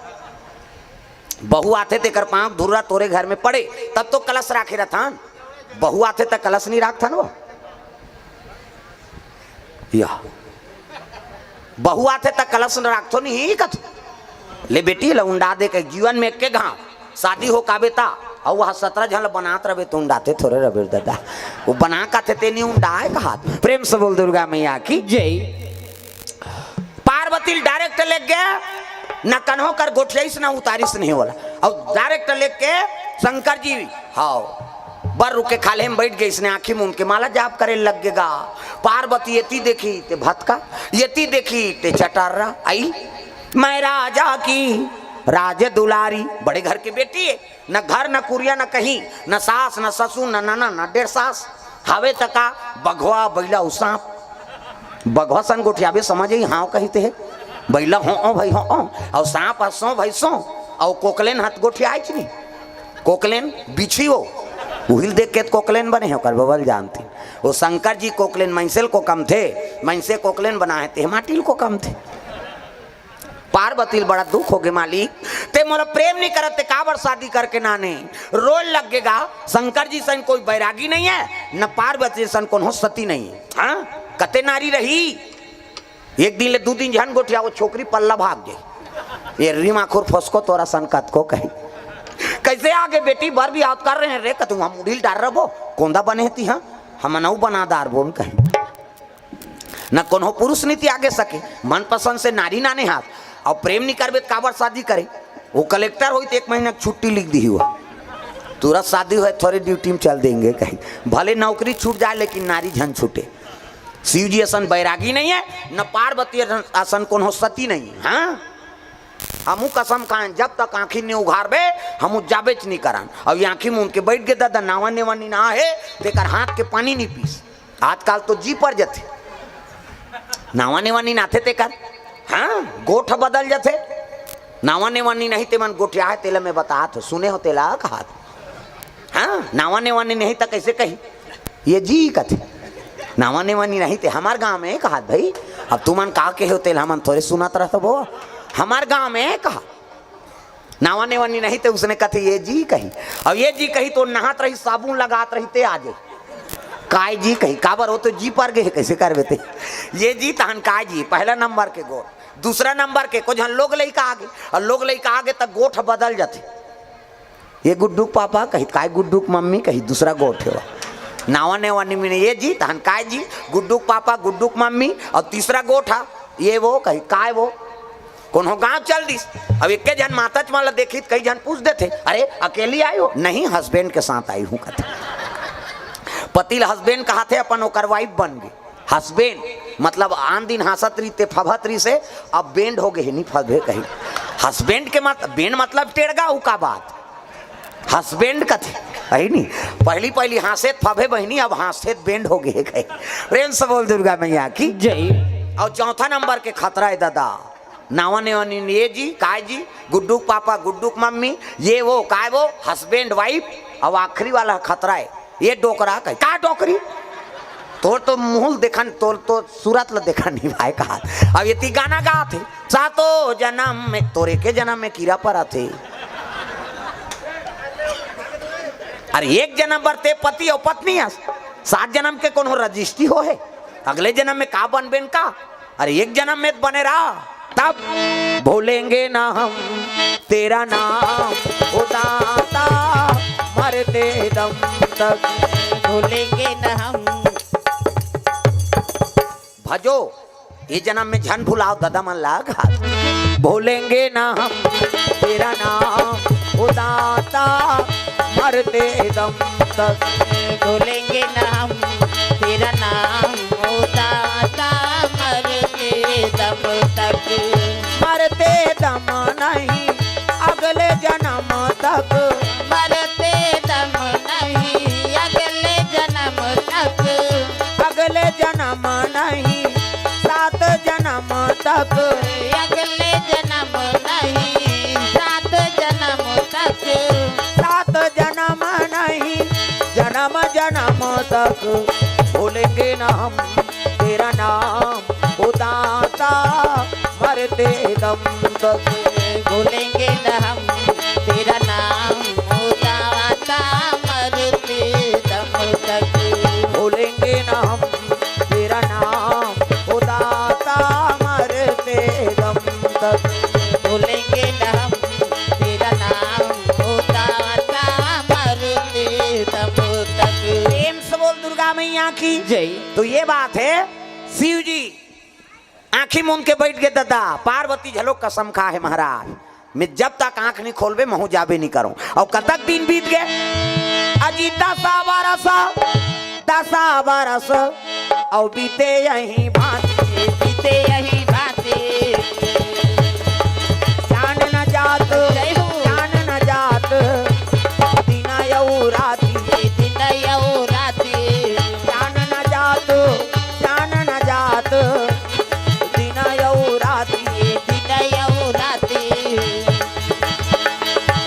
बहू आथे तेकर पाँव धूरा तोरे घर में पड़े, तब तो कलश राखे रथन। बहू आथे त कलश नहीं राखथन वो। या बहू आथे त कलश न राखथो नहीं कथो। ले बेटी ल उंडा दे के जीवन में एके घाव शादी हो काबे ता, अउ वह सतरा झन ल बनात रबे त उंडाते थोरे रबे ददा। वो बना काथे ते नहीं उंडाए कहात। प्रेम से बोल दुर्गा मैया की जय। पार्वती ल direct लेग गे, न कन्हो कर गोठियाइस न उतारिस नहीं बोला। अउ direct लेग के शंकर जी, हाव, बर रुके खाल्हे में बइठ गे, इसने आँखी मूंद के माला जाप करे लग गे गा। पार्वती एती देखी ते भतका, एती देखी ते चटर्रा। आई मैं राजा की राज दुलारी, बड़े घर के बेटी हे, न घर न कुरिया न कहीं, न सास न ससुर न ननद न डेढ़ सास। हावे त का बघवा बइला अउ सांप। बघवा सन गोठियाबे समझ आई, हाँव कहिते हे। बइला हो ओ भाई हो ओ, अउ सांप ह सो भाई सो, अउ कोकलेन हत गोठियाइच नहीं। कोकलेन बिछी हो, उहिल देख के त कोकलेन बने हे, ओकर बबल जानती। वो शंकर जी कोकलेन मइनसे ल कोकमथे, मइनसे कोकलेन बनाए ते माटी ल कोकमथे। पार्वती ल बड़ा दुख हो गे, मालिक, ते मोला प्रेम नहीं करत, ते काबर शादी करके नाने? रोए लग गे गा। शंकर जी सन कोई बैरागी नहीं हे, न पार्वती सन कोनो सती नहीं हे। हाँ, कते नारी रही। एक दिन ले दू दिन झन गोठिया, वो छोकरी पल्ला भाग गे। ये रीमा खुर फसको तोरा सन कतको कही। कैसे आगे बेटी बर भी आवत कर रहे हैं रे, कतू हम मुड़ी ल डार रबो, कोंदा बने हती, हाँ, हम अनऊ बना दार बोन कहीं। न कोनो पुरुष नीति आगे सके, मनपसंद से नारी नाने हाथ, और प्रेम नहीं करबे त काबर शादी करे? वो कलेक्टर होई त एक महीना के छुट्टी लिख दी हुआ, तुरंत शादी होए, थोड़े ड्यूटी में चल देंगे कहीं, भले नौकरी छूट जाए लेकिन नारी झन छूटे। शिव जी असन बैरागी नहीं है, न पार्वती असन कोनो सती नहीं है। हाँ, हमू कसम खाएं, जब तक आँखी नहीं उघारबे, हमू जाबेच नहीं करन। और ये आँखी मूंद के बैठ गे दादा, नावा नेवा नी ना हे, तेकर हाथ के पानी नहीं पीस। आजकल तो जी पर जथे, नावा नेवा नी नाथे तेकर, हाँ, गोठ बदल जथे। नावा नेवा नी नहीं, ते मन गोठिया है, तेला मैं बतात हो, सुने हो तेला कहात। हाँ, नावा नेवा नी नहीं त कैसे कही? ये जी कथे। नावा नेवा नी नहीं ते हमार गाँव में कहात भाई। अब तुमन का कहे हो तेला हमन थोड़े सुनत रहत बो। हमार गाँव में कहा, नावा नेवा नी नहीं ते उसने कथे ये जी कही। और ये जी कही तो नहात रही, साबुन लगात रही ते आ जाई। काय जी कही, काबर हो तो जी पर गए, कैसे करबे ते? ये जी तहन काय जी, पहला नंबर के गोठ, दूसरा नंबर के, कुछ लोग लइका आगे, और लोग लइका आगे त गोठ बदल जाथे। ये गुड्डू के पापा कही, काय गुड्डू के मम्मी कही, दूसरा गोठ हे। नावा नेवा नी मिले, ये जी तहन काय जी, गुड्डू के पापा, गुड्डू के मम्मी, और तीसरा गोठ हा, ये वो कही, काय वो? कोनो गांव चल दिस, अब एके झन माताच मन ला देखी त कई झन पूछ देथे, अरे अकेली आई हो? नहीं, हस्बैंड के साथ आई हूँ कथे। पति ल हस्बैंड कहाथे, अपन ओकर वाइफ बन गे। हस्बैंड मतलब आन दिन हाँसत रहिते, फभत रहिसे, अब बैंड हो गए हे, नहीं फभे कहीं। हस्बैंड के मत, बैंड मतलब टेड़गा, उ का बात? हस्बैंड कथे, है नी? पहली पहली हाँसे त फभे बहिनी, अब हाँसे त बैंड हो गए कहीं। प्रेम से बोल दुर्गा मैया की। जय। और चौथा नंबर के खतरा है दादा, नावा नेवा नी, ये जी, काय जी, गुड्डू के पापा, गुड्डू के मम्मी, ये वो, काय वो, हस्बैंड वाइफ। अब आखिरी वाला खतरा है, ये डोकरा कही, का डोकरी? तोर तो मुंह देखन, तोर तो सूरत ल देखन नहीं भाई कहा। अब ये ती गाना गात हे, सातों जन्म में, तोरे के जन्म में कीरा परत हे। अरे एक जन्म बर ते पति और पत्नी हस, सात जन्म के कोनो रजिस्ट्री हो हे? अगले जन्म में का बनबेन का? अरे एक जन्म में त बने रहा, तब भूलेंगे ना हम तेरा नाम, ओ दाता, मरते दम तक। भूलेंगे ना हम। भजो, ये जन्म में झन भुलाओ दादा मन ला घात। भूलेंगे ना हम तेरा नाम, ओ दाता, मरते दम तक। भूलेंगे ना हम तेरा नाम, ओ दाता, मरते दम तक। मरते दम नहीं, अगले जन्म तक। मरते दम नहीं, अगले जन्म तक। अगले जन्म नहीं, सात जन्म तक। अगले जन्म नहीं, सात जन्म तक। सात जन्म नहीं, जन्म जन्म तक। भूलेंगे ना हम तेरा नाम, ओ दाता, मरते दम तक। भूलेंगे ना हम तेरा नाम, ओ दाता, मरते दम तक। भूलेंगे ना हम तेरा नाम, ओ दाता, मरते दम तक। भूलेंगे ना हम तेरा नाम, ओ दाता, मरते दम तक। प्रेम से बोल दुर्गा मैया की। जय। तो ये बात है, शिव जी आँखी मूंद के बैठ गे दादा, पार्वती झलो कसम खा हे महाराज, मैं जब तक आँख नहीं खोलबे, महूँ जाबे नहीं करूँ। और कतक दिन बीत गए, अजी दसा बरस, दसा बरस, और बीते यही भांति, बीते यही भांति। जान न जात, जय हो। जान न जात, दिन अउ राति, दिन अउ राति। जान न जात, जान न जात, दिन अउ राति, दिन अउ राति।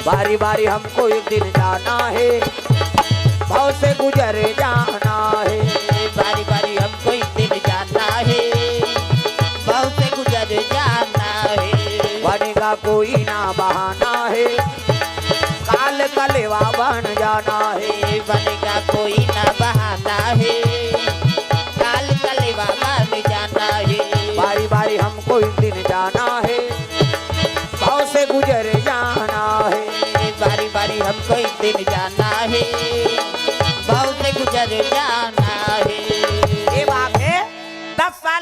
बारी बारी हमको एक दिन जाना है, भव से गुजर जाना है। बारी बारी हमको एक दिन जाना है, भव से गुजर जाना है। बनेगा कोई ना बहाना है, काल कलेवा बन जाना है। बनेगा कोई ना बहाना है, काल कलेवा बन जाना है। बारी बारी हमको एक दिन जाना है, भव से गुजर जाना है। बारी बारी हम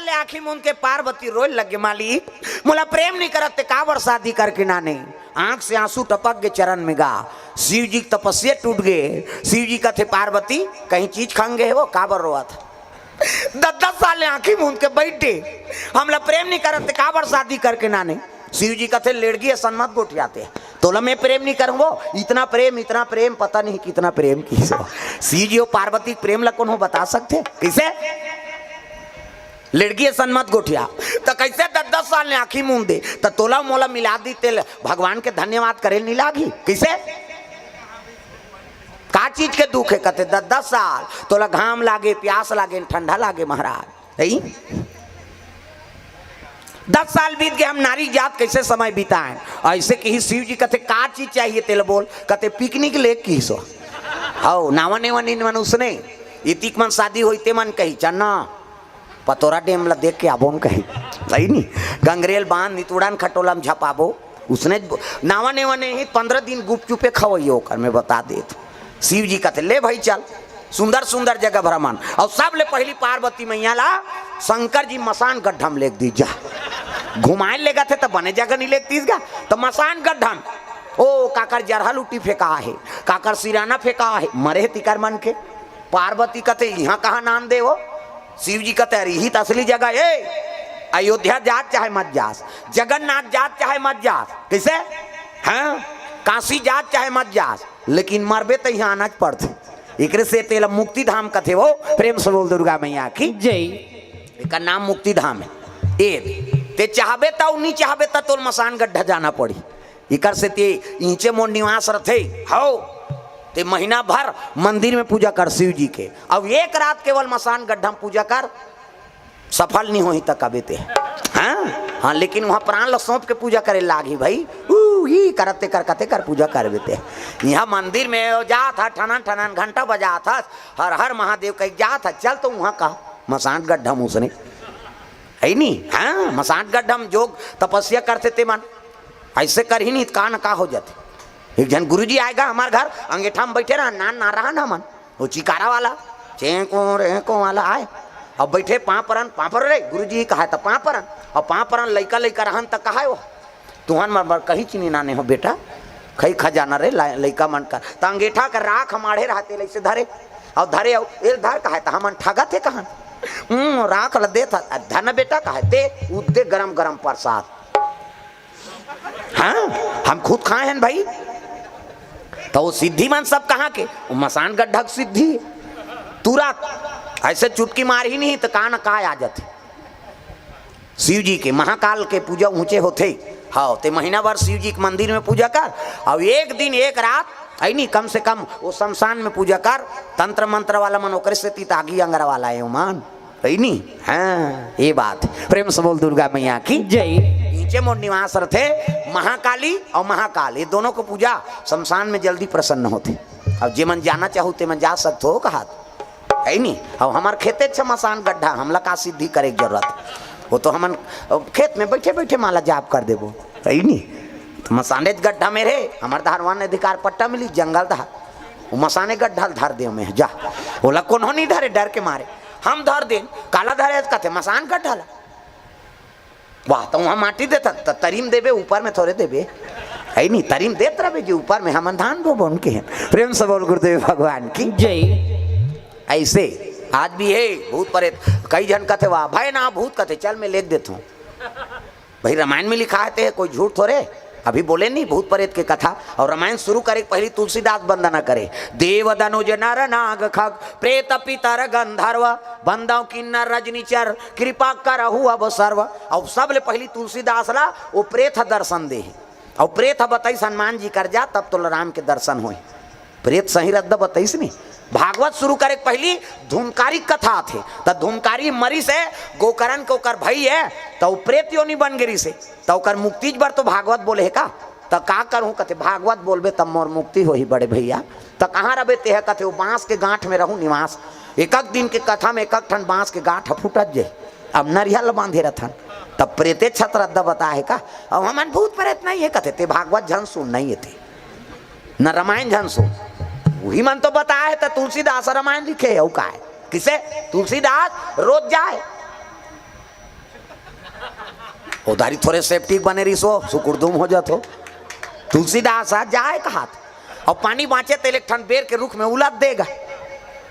ले आंखी मूंद के पार्वती रोए लगे, माली, मोला प्रेम नहीं करत ते काबर शादी करके नाने? आंख से आंसू टपक गे, चरण में गा। शिव जी के तपस्या टूट गे। शिव जी कथे, पार्वती, कहीं चीज खंग गे हे वो, काबर रोवत? दस दस साल ले आंखी मूंद के बैठे, हमला प्रेम नहीं करत ते काबर शादी करके नाने? शिव जी कथे, लेड़गी असन मत गोठियाते, तोला मैं प्रेम नहीं करूं वो। इतना प्रेम, इतना प्रेम, पता नहीं कितना प्रेम किहिस वो। शिव जी वो पार्वती के प्रेम ला कोनो बता सकथे? कइसे? लेड़गी असन मत गोठिया। त कइसे दस दस साल ले आंखी मूंद दे, त तोला मोला मिला दी तेल, भगवान के धन्यवाद करे नहीं लागी? कइसे? का चीज के दुख हे? कथे, दस दस साल तोला घाम लागे, प्यास लागे, ठंडा लागे महाराज। दस साल बीत गए, हम नारी जात कैसे समय बिताएं? ऐसे कही शिव जी कथे, का चीज चाहिए तेला बोल? कथे, पिकनिक ले किहिस वो। हौ, नावा नेवा नीन मन उसने, इतिक मन शादी होई ते मन कही, चन्ना, पतोरा डेम ला देख के आबोन कही। सही नहीं, गंगरेल बांध नितुड़न खटोला में झपाबो। उसने ज-, नावा नेवा नहीं, पंद्रह दिन गुपचुपे खवइयो ओकर, मैं बता देत। शिव जी कथे, ले भाई चल, सुंदर सुंदर जगह भ्रमण। अउ सबले पहिली पार्वती मैया ला शंकर जी मसान गड्ढा में लेग दीस, जा। घुमाए लेगथे त बने जगह नहीं लेग दीस गा, त मसान गड्ढा में। ओ, काकर जरहा लुटी फेंका हे, काकर सिराना फेंका हे, मरे हे तिकर मन के। पार्वती कथे, इहां कहां नान दे हो? शिव जी कथे, अरे इही त असली जगह हे। अयोध्या जात चाहे मत जास, जगन्नाथ जात चाहे मत जास, कइसे? हां, काशी जात चाहे मत जास, लेकिन मरबे त इहां आना च पड़थे। एकरे से तेला मुक्ति धाम कथे वो। प्रेम से बोल दुर्गा मैया की। जय। एकर नाम मुक्ति धाम हे। ए, ते चाहबे त अउ नहीं चाहबे त तोल मसान गड्ढा जाना पड़ी। एकर से ते इहिंचे मोर निवास रथे। हौ, ते महीना भर मंदिर में पूजा कर शिव जी के, अउ एक रात केवल मसान गड्ढा में पूजा कर, सफल नहीं होही त कबे ते। हां, हां, लेकिन उहां प्राण ल सौंप के पूजा करे लागी भाई। ऊ, ई करत ते कर, कते कर पूजा करबे ते। इहां मंदिर में जात ह, ठनन ठनन घंटा बजात ह, हर हर महादेव कहि जात ह, चल तो उहां का मसान गड्ढा में उसने। हे नी? हां, मसान गड्ढा में जोग तपस्या करथे ते मन। ऐसे करही नहीं त का न का हो जाथे। एक झन गुरुजी आय गा हमर घर, अंगेठा में बैठे रहन, नान ना रहन हमन, वो चिकारा वाला, चेंको रेंको वाला आय। अब बैठे पांव परन, पांव पर रे, गुरुजी कहाय त पांव परन। अब पांव परन लइका लइका रहन त कहाय वो, तुहन मन बर कहीं चीनी नाने हो बेटा, खई खजाना रे ला-, लइका मन कर। त अंगेठा के राख माढ़े रहते, लइसे धरे, अउ धरे, अउ एल धर कहाय त हमन ठगत हे कहन। हम्म, राख ल देत ह, धन बेटा कहाय ते, उद्दे गरम गरम प्रसाद। हां, हम खुद खाए हन भाई। त वो सिद्धि मन सब कहां के? वो मसान गड्ढा के सिद्धि। तुरत ऐसे चुटकी मारही नहीं त का न का आ जाथे। शिव जी के महाकाल के पूजा ऊंचे होथे। हौ, ते महीना भर शिव जी के मंदिर में पूजा कर, अउ एक दिन एक रात, हे नी, कम से कम वो शमशान में पूजा कर। तंत्र मंत्र वाला मन ओकरे सेती त आगी अंगरा वाला हे ओमन। हे नी? हां, ये बात। प्रेम से बोल दुर्गा मैया की। जय। इहिंचे मोर निवास रथे, महाकाली अउ महाकाल, ये दोनों को पूजा शमशान में जल्दी प्रसन्न होथे। अब जे मन जाना चाहू, ते मन जा सकथो, कहात। हे नी? अब हमर खेते छ मसान गड्ढा, हमला का सिद्धि करे के जरूरत? वो तो हमन, अब खेत में बैठे बैठे माला जाप कर देबो, हे नी? त मसानेच गड्ढा में रे, हमर धारवान अधिकार पट्टा मिली, जंगल धार, वो मसाने गड्ढा ल धर दे में, जा। ओला कोनो नहीं धरे, डर के मारे। हम धर देन, काला धरे कथे, मसान गड्ढा ला। वाह, त उहां माटी देथन, त तरी म देबे, ऊपर में थोरे देबे। हे नी, तरी म देत रहबे जी, ऊपर में हमन धान बोबो उनके। प्रेम से बोल गुरुदेव भगवान की। जय। ऐसे आज भी हे भूत प्रेत, कई झन कथे, वाह भाई ना भूत कथे, चल मैं लेख देथूं। भाई, रामायण में लिखा हे ते, कोई झूठ थोरे। अभी बोले नहीं भूत प्रेत के कथा। अउ रामायण शुरू करे के पहिली तुलसीदास वंदना करे, देव दनुज नर नाग खग प्रेत पितर गंधर्व, बंदव किन्नर रजनीचर कृपा करहु अब सर्व। अउ सबले पहिली तुलसीदास ला वो प्रेत ह दर्शन दे हे। अउ प्रेत ह बताइस, हनुमान जी कर जा, तब तोला राम के दर्शन होय। प्रेत सही रद्दा बताइस नहीं। भागवत शुरू करे के पहिली धुनकारी कथा आथे, त धुनकारी मरिस हे, गोकरण के ओकर भई हे, त वो प्रेत योनि बन गे रिस हे, त ओकर मुक्ति बर तो भागवत बोले हे का? त का करहूं कथे, भागवत बोलबे तब मोर मुक्ति होही बड़े भैया। त कहां रबे ते ह कथे, वो बांस के गांठ में रहूं निवास। एकक दिन के कथा में एकक ठन बांस के गांठ ह फूटत जे, अब नरिया ल बांधे रथन, तब प्रेते छत रद्दा बता हे का? अब हमन भूत प्रेत नहीं हे कथे, ते भागवत झन सुन नहीं हे ते। न रामायण झन सो, उही मन तो बताए हे, त तुलसीदास रामायण लिखे हे, अउ काय? किसे? तुलसीदास रोज जाए। ओ दारी थोरे सेप्टिक बने रहिस हो, सुकुड़दुम हो जात हो। तुलसीदास ह जाय कहात, अउ पानी बाँचे तेला एक ठन बेर के रुख में उलद देगा।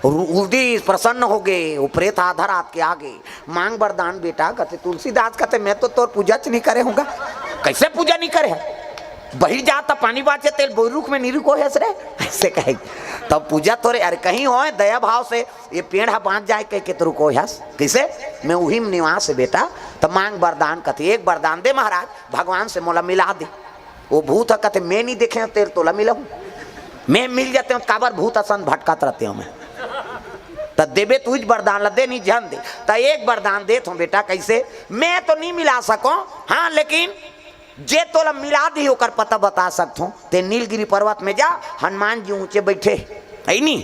उ-, उलदिस, प्रसन्न होगे, ओ प्रेत आधा रात के आगे, मांग बरदान बेटा, कथे तुलसीदास, कथे मैं तो तोर पूजा च नइ करे हँव गा। कइसे पूजा नइ करे हस? बहिर जात पानी बाँचे तेला बोई रुख में नइ रुकोय हस रे, अइसे कहे। तब पूजा तोरे, अरे कहीं होय दया भाव से ये पेड़ ह बाँच जाय कहिके तो रुकोय हस, कइसे? मैं उही में निवास हे बेटा। त मांग बरदान, कथे एक बरदान दे महाराज, भगवान से मोला मिला दे। ओ भूत ह कथे मैं नइ देखे हँव तेला तोला मिलाहूँ, मैं मिल जाते हँव त काबर भूत असन भटकत रहते हँव मैं। त देबे त उहीच बरदान ला दे, नइ झन दे। त एक बरदान देत हँव बेटा, कइसे? मैं तो नइ मिला सकों, हाँ लेकिन जे तोला मिला दिही ओकर पता बता सकत हँव। तें नीलगिरी पर्वत में जा, हनुमान जी ऊँचे बइठे हे, अइ नी?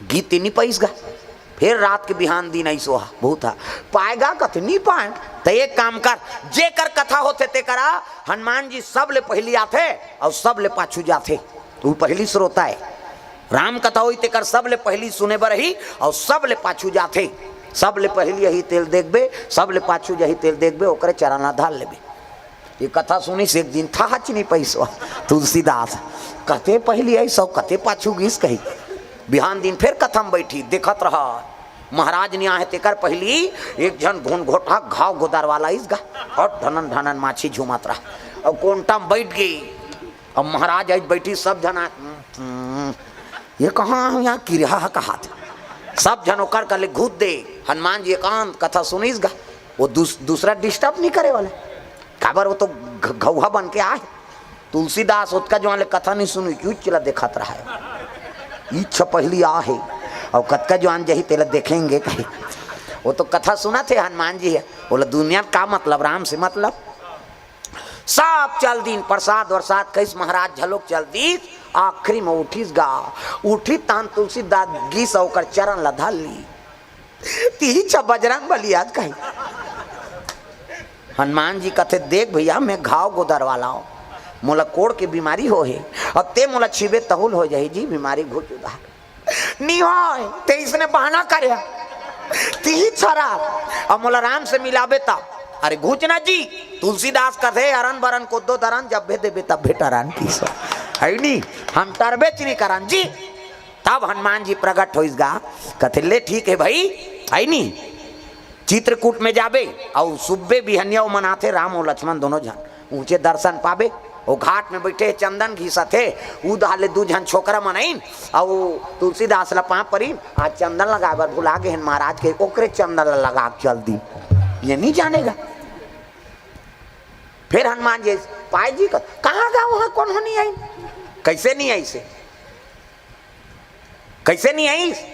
गीत नइ पाइस गा। फेर रात के बिहान दिन अइस ओहा, भूत ह, पाय गा कथे नइ पाय। त एक काम कर, जेकर कथा होथे तेकरा हनुमान जी सबले पहिली आथे अउ सबले पाछू जाथे। उ पहिली श्रोता हे। राम कथा होही तेकर सबले पहिली सुने बर आही अउ सबले पाछू जाथे। सबले पहिली आही तेला देखबे, सबले पाछू जाही तेला देखबे, ओकरे चरण ला धर लेबे। ये कथा सुनिस एक दिन, थाहच नइ पाइस ओ तुलसीदास, कते पहिली आइस अउ कते पाछू गिस कही। बिहान दिन फेर कथा में बइठिस, देखत रहा महाराज नइ आहे तेकर पहिली एक झन घुनघोटहा घाव गोदर वाला आइस गा, अउ ढनन ढनन माछी झूमत रहा, अउ कोंटा में बइठ गे। अब महाराज आइस बइठिस, सब झन आ, हम्म, ये कहाँ हे, इहाँ किरहा ह कहात। सब झन ओकर करा ले घुस दे। हनुमान जी एकांत कथा सुनिस गा, ओ दूस-, दूसरा disturb नइ करे वाला, काबर ओ तो घ-, घउहा बन के आहे। तुलसीदास ओतका जुवान ले कथा नइ सुनिस, उहीच ला देखत रहा हे। इच्छा पहिली आहे, अउ कतका जुवान जाही तेला देखेंगे कही। ओ तो कथा सुनत हे हनुमान जी ह, ओला दुनिया का मतलब, राम से मतलब। सब चल दिन, प्रसाद वरसाद खाइस, महाराज घलोक चल दिस। आखिरी में उठिस गा, उठिस तहान तुलसीदास गिस अउ ओकर चरण ला धर लिस। तिही छ बजरंग बली आज कही। हनुमान जी कथे, देख भइया, मैं घाव गोदर वाला हँव, मोला कोढ़ के बीमारी होहे, अब तें मोला छीबे तहूँ ल हो जाही जी बीमारी, घुच उधार। नइ होय, तें अइसने बहाना करे हस। तिही छरा, अब मोला राम से मिलाबे तब। अरे घुच ना जी, तुलसीदास कथे, अरन बरन कोदो दरन, जब भे देबे तब भे टरन किस। हे नी, हम टरबेच नइ करन जी। तब हनुमान जी प्रगट होइस गा, कथे, ले ठीक हे भई, हे नी, चित्रकूट में जाबे, अउ सुब्बे बिहनिया ओ मन आथे, राम अउ लक्ष्मण दोनों झन। ऊँचे दर्शन पाबे। ओ घाट में बइठे हे, चंदन घिसत हे, उधार ले दू झन छोकरा मन आइन, अउ तुलसीदास ला पाँव परिन, आज चंदन लगाय बर भुला गे हन महाराज कही, ओकरे चंदन ला लगा के चल दिस। ये नइ जाने गा। फेर हनुमान जी पाय जी कथे, कहाँ गा, उहाँ कोनो नइ आइन? कइसे नइ आइस हे? कइसे नइ आइस?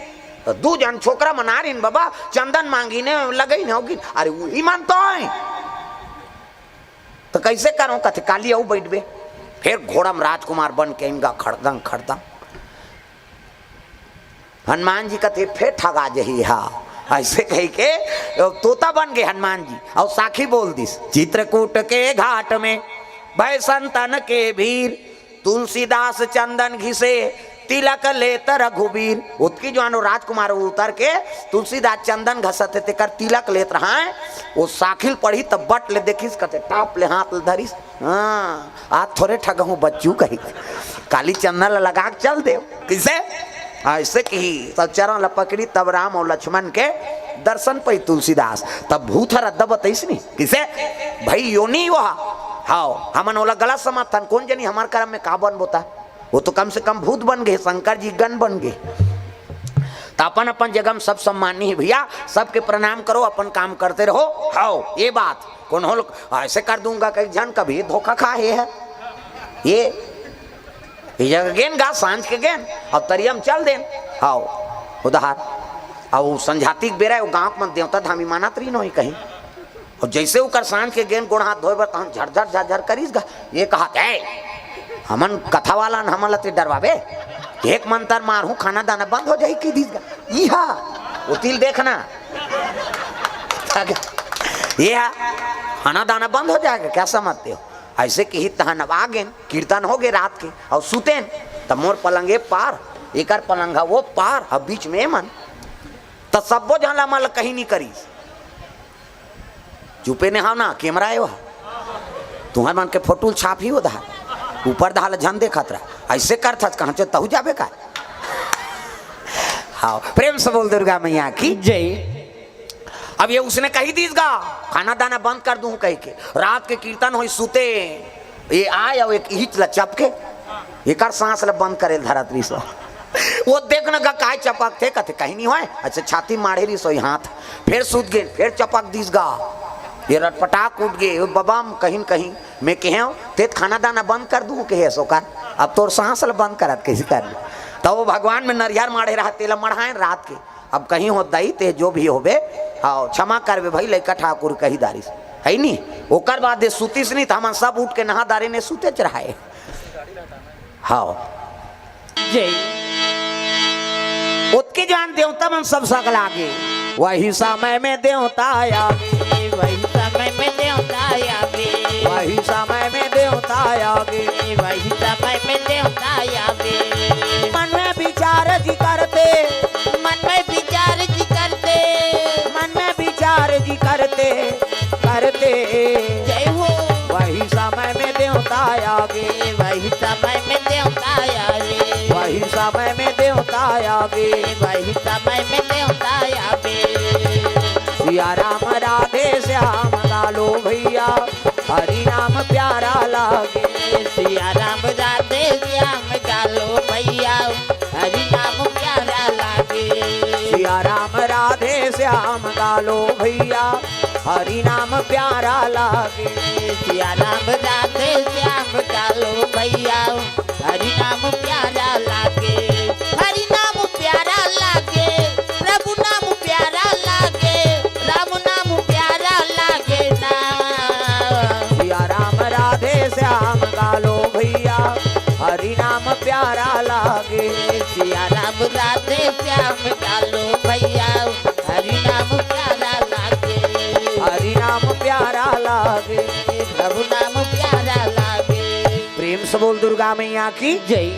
त दू झन छोकरा मन आरिन बबा, चंदन मांगिन हे, लगइन हे, होगिन। अरे उही मन तो हे। त कइसे करँव? कथे, काली अउ बइठबे। फेर घोड़ा में राजकुमार बन के आइन गा, खड़दंग खड़दंग। हनुमान जी कथे, फेर ठगा जाही हा। अइसे कहिके तोता बन गे हनुमान जी, अउ साखी बोल दिस, चित्रकूट के घाट में भय संतन के भीर, तुलसीदास चंदन घिसे, तिलक लेत रघुबीर। ओतकी जुवान ओ राजकुमार उतर के तुलसीदास चंदन घसत हे, तेकर तिलक लेत रहय। ओ साखी ल पढ़िस त बट ले देखिस, कथे, टाप ले हाथ ल धरिस। हाँ, आज थोरे ठगहूँ बच्चू कही। काली चंदन ल लगा के चल देव। कइसे? अइसे कहिस, तब चरण ल पकड़िस, तब राम अउ लक्ष्मण के दर्शन पाइस तुलसीदास। तब भूत ह रद्दा बताइस नी, कइसे? भई यो नइ ओहा। हव, हमन ओला गलत समझथन, कोन जनी हमर करम में का बनबो त। ओ तो कम से कम भूत बन गे, शंकर जी गन बन गे। त अपन अपन जगह में सब सम्मानी हे भइया, सबके प्रणाम करो, अपन काम करते रहो। हव, ये बात कोनो लोग अइसे कर दूंगा कही झन, कभी धोखा खाहे हे। ये, ये जगह गेन गा, सांझ के गेन, अब तरिया में चल देन। हव, उधार। अउ संझाती के बेरा हे, ओ गाँव के मन देवता धामी मानत रहिन होही कहीं। अउ जइसे ओकर सांझ के गेन गोड़ हाथ धोय बर, तहन झरझर झरझर करिस गा। ये कहत, "ए, हमन कथा वाला हन, हमन ल तें डरवाबे? एक मंतर मारहूँ, खाना दाना बंद हो जाही," कहि दिस गा। इहा, ओती ल देखना। ये हा, खाना दाना बंद हो जाएगा, क्या समझते हो? अइसे कहिस तहन अब आ गेन, कीर्तन हो गे रात के, अउ सुतेन, त मोर पलंग ए पार, एकर पलंग ह ओ पार, अब बीच में ए मन। त सब्बो झन ला मन ल कहीं नइ करिस। चुपे ने हव ना, कैमरा हे वह। तुंहर मन के फोटो ल छापही ओ दहा। ऊपर दहा ल झन देखत रह। अइसे करथस कहाँ च तहू जाबे का? हाँ, प्रेम से बोल दुर्गा मैया की। जय। अब ये उसने कही दीस गा, खाना दाना बंद कर दूं कह के। रात के कीर्तन होई सुते, ये आय अउ एक इहिच ल चपके, एकर सांस ल बंद करे ल धरत रहिस ओ। ओ देख न गा काय चपकथे, कथे कहीं नहीं होय, अच्छा छाती माढ़े रहिस ओ हाथ, फेर सुत गे, फेर चपक दीस गा, ये रटपटाक उठ गे, ओ बबा हम कहीं न कहीं मैं कहेंव, ते खाना दाना बंद कर दूं कहे अस ओकर, अब तोर सांस ल बंद करत कइसे कर लूं? त ओ भगवान में नरियर माढ़े रहत, तेला मढ़ाएन रात के, अब कहीं हो दई ते जो भी होबे, हाँ, क्षमा करबे भाई, लइका ठाकुर कही दारिस, हइ नी? ओकर बाद ये सुतिस नहीं, त हमन सब उठ के नहा दारे ने सुतेच रहे। हाँ। जय। ओतके जान देवता मन सब सकला गे। वही समय में देवता आगे। वही समय में देवता आगे। वही समय में देवता आगे। वही समय में देवता आगे। मन में विचार जी करते। मन में विचार जी करते। मन में विचार जी करते, करते। जय हो। वही समय में देवता आगे। वही समय में देवता आगे। वही समय में देवता आगे। वही समय में देवता आगे। सिया राम राधे श्याम गा लो भैया, हरि नाम प्यारा लागे। सिया राम राधे श्याम गा लो भैया, हरि नाम प्यारा लागे। सिया राम राधे श्याम गा लो भैया, हरि नाम प्यारा लागे। सिया राम राधे श्याम गा लो भैया, हरि नाम प्यारा लागे। हरि नाम प्यारा लागे, प्रभु नाम प्यारा लागे, राम नाम प्यारा लागे ना। सिया राम राधे श्याम गा लो भैया, हरि नाम प्यारा लागे। सिया राम राधे श्याम गा लो भैया, हरि नाम प्यारा लागे। हरि नाम प्यारा लागे। प्रभु नाम प्यारा लागे। प्रेम से बोल दुर्गा मैया की। जय।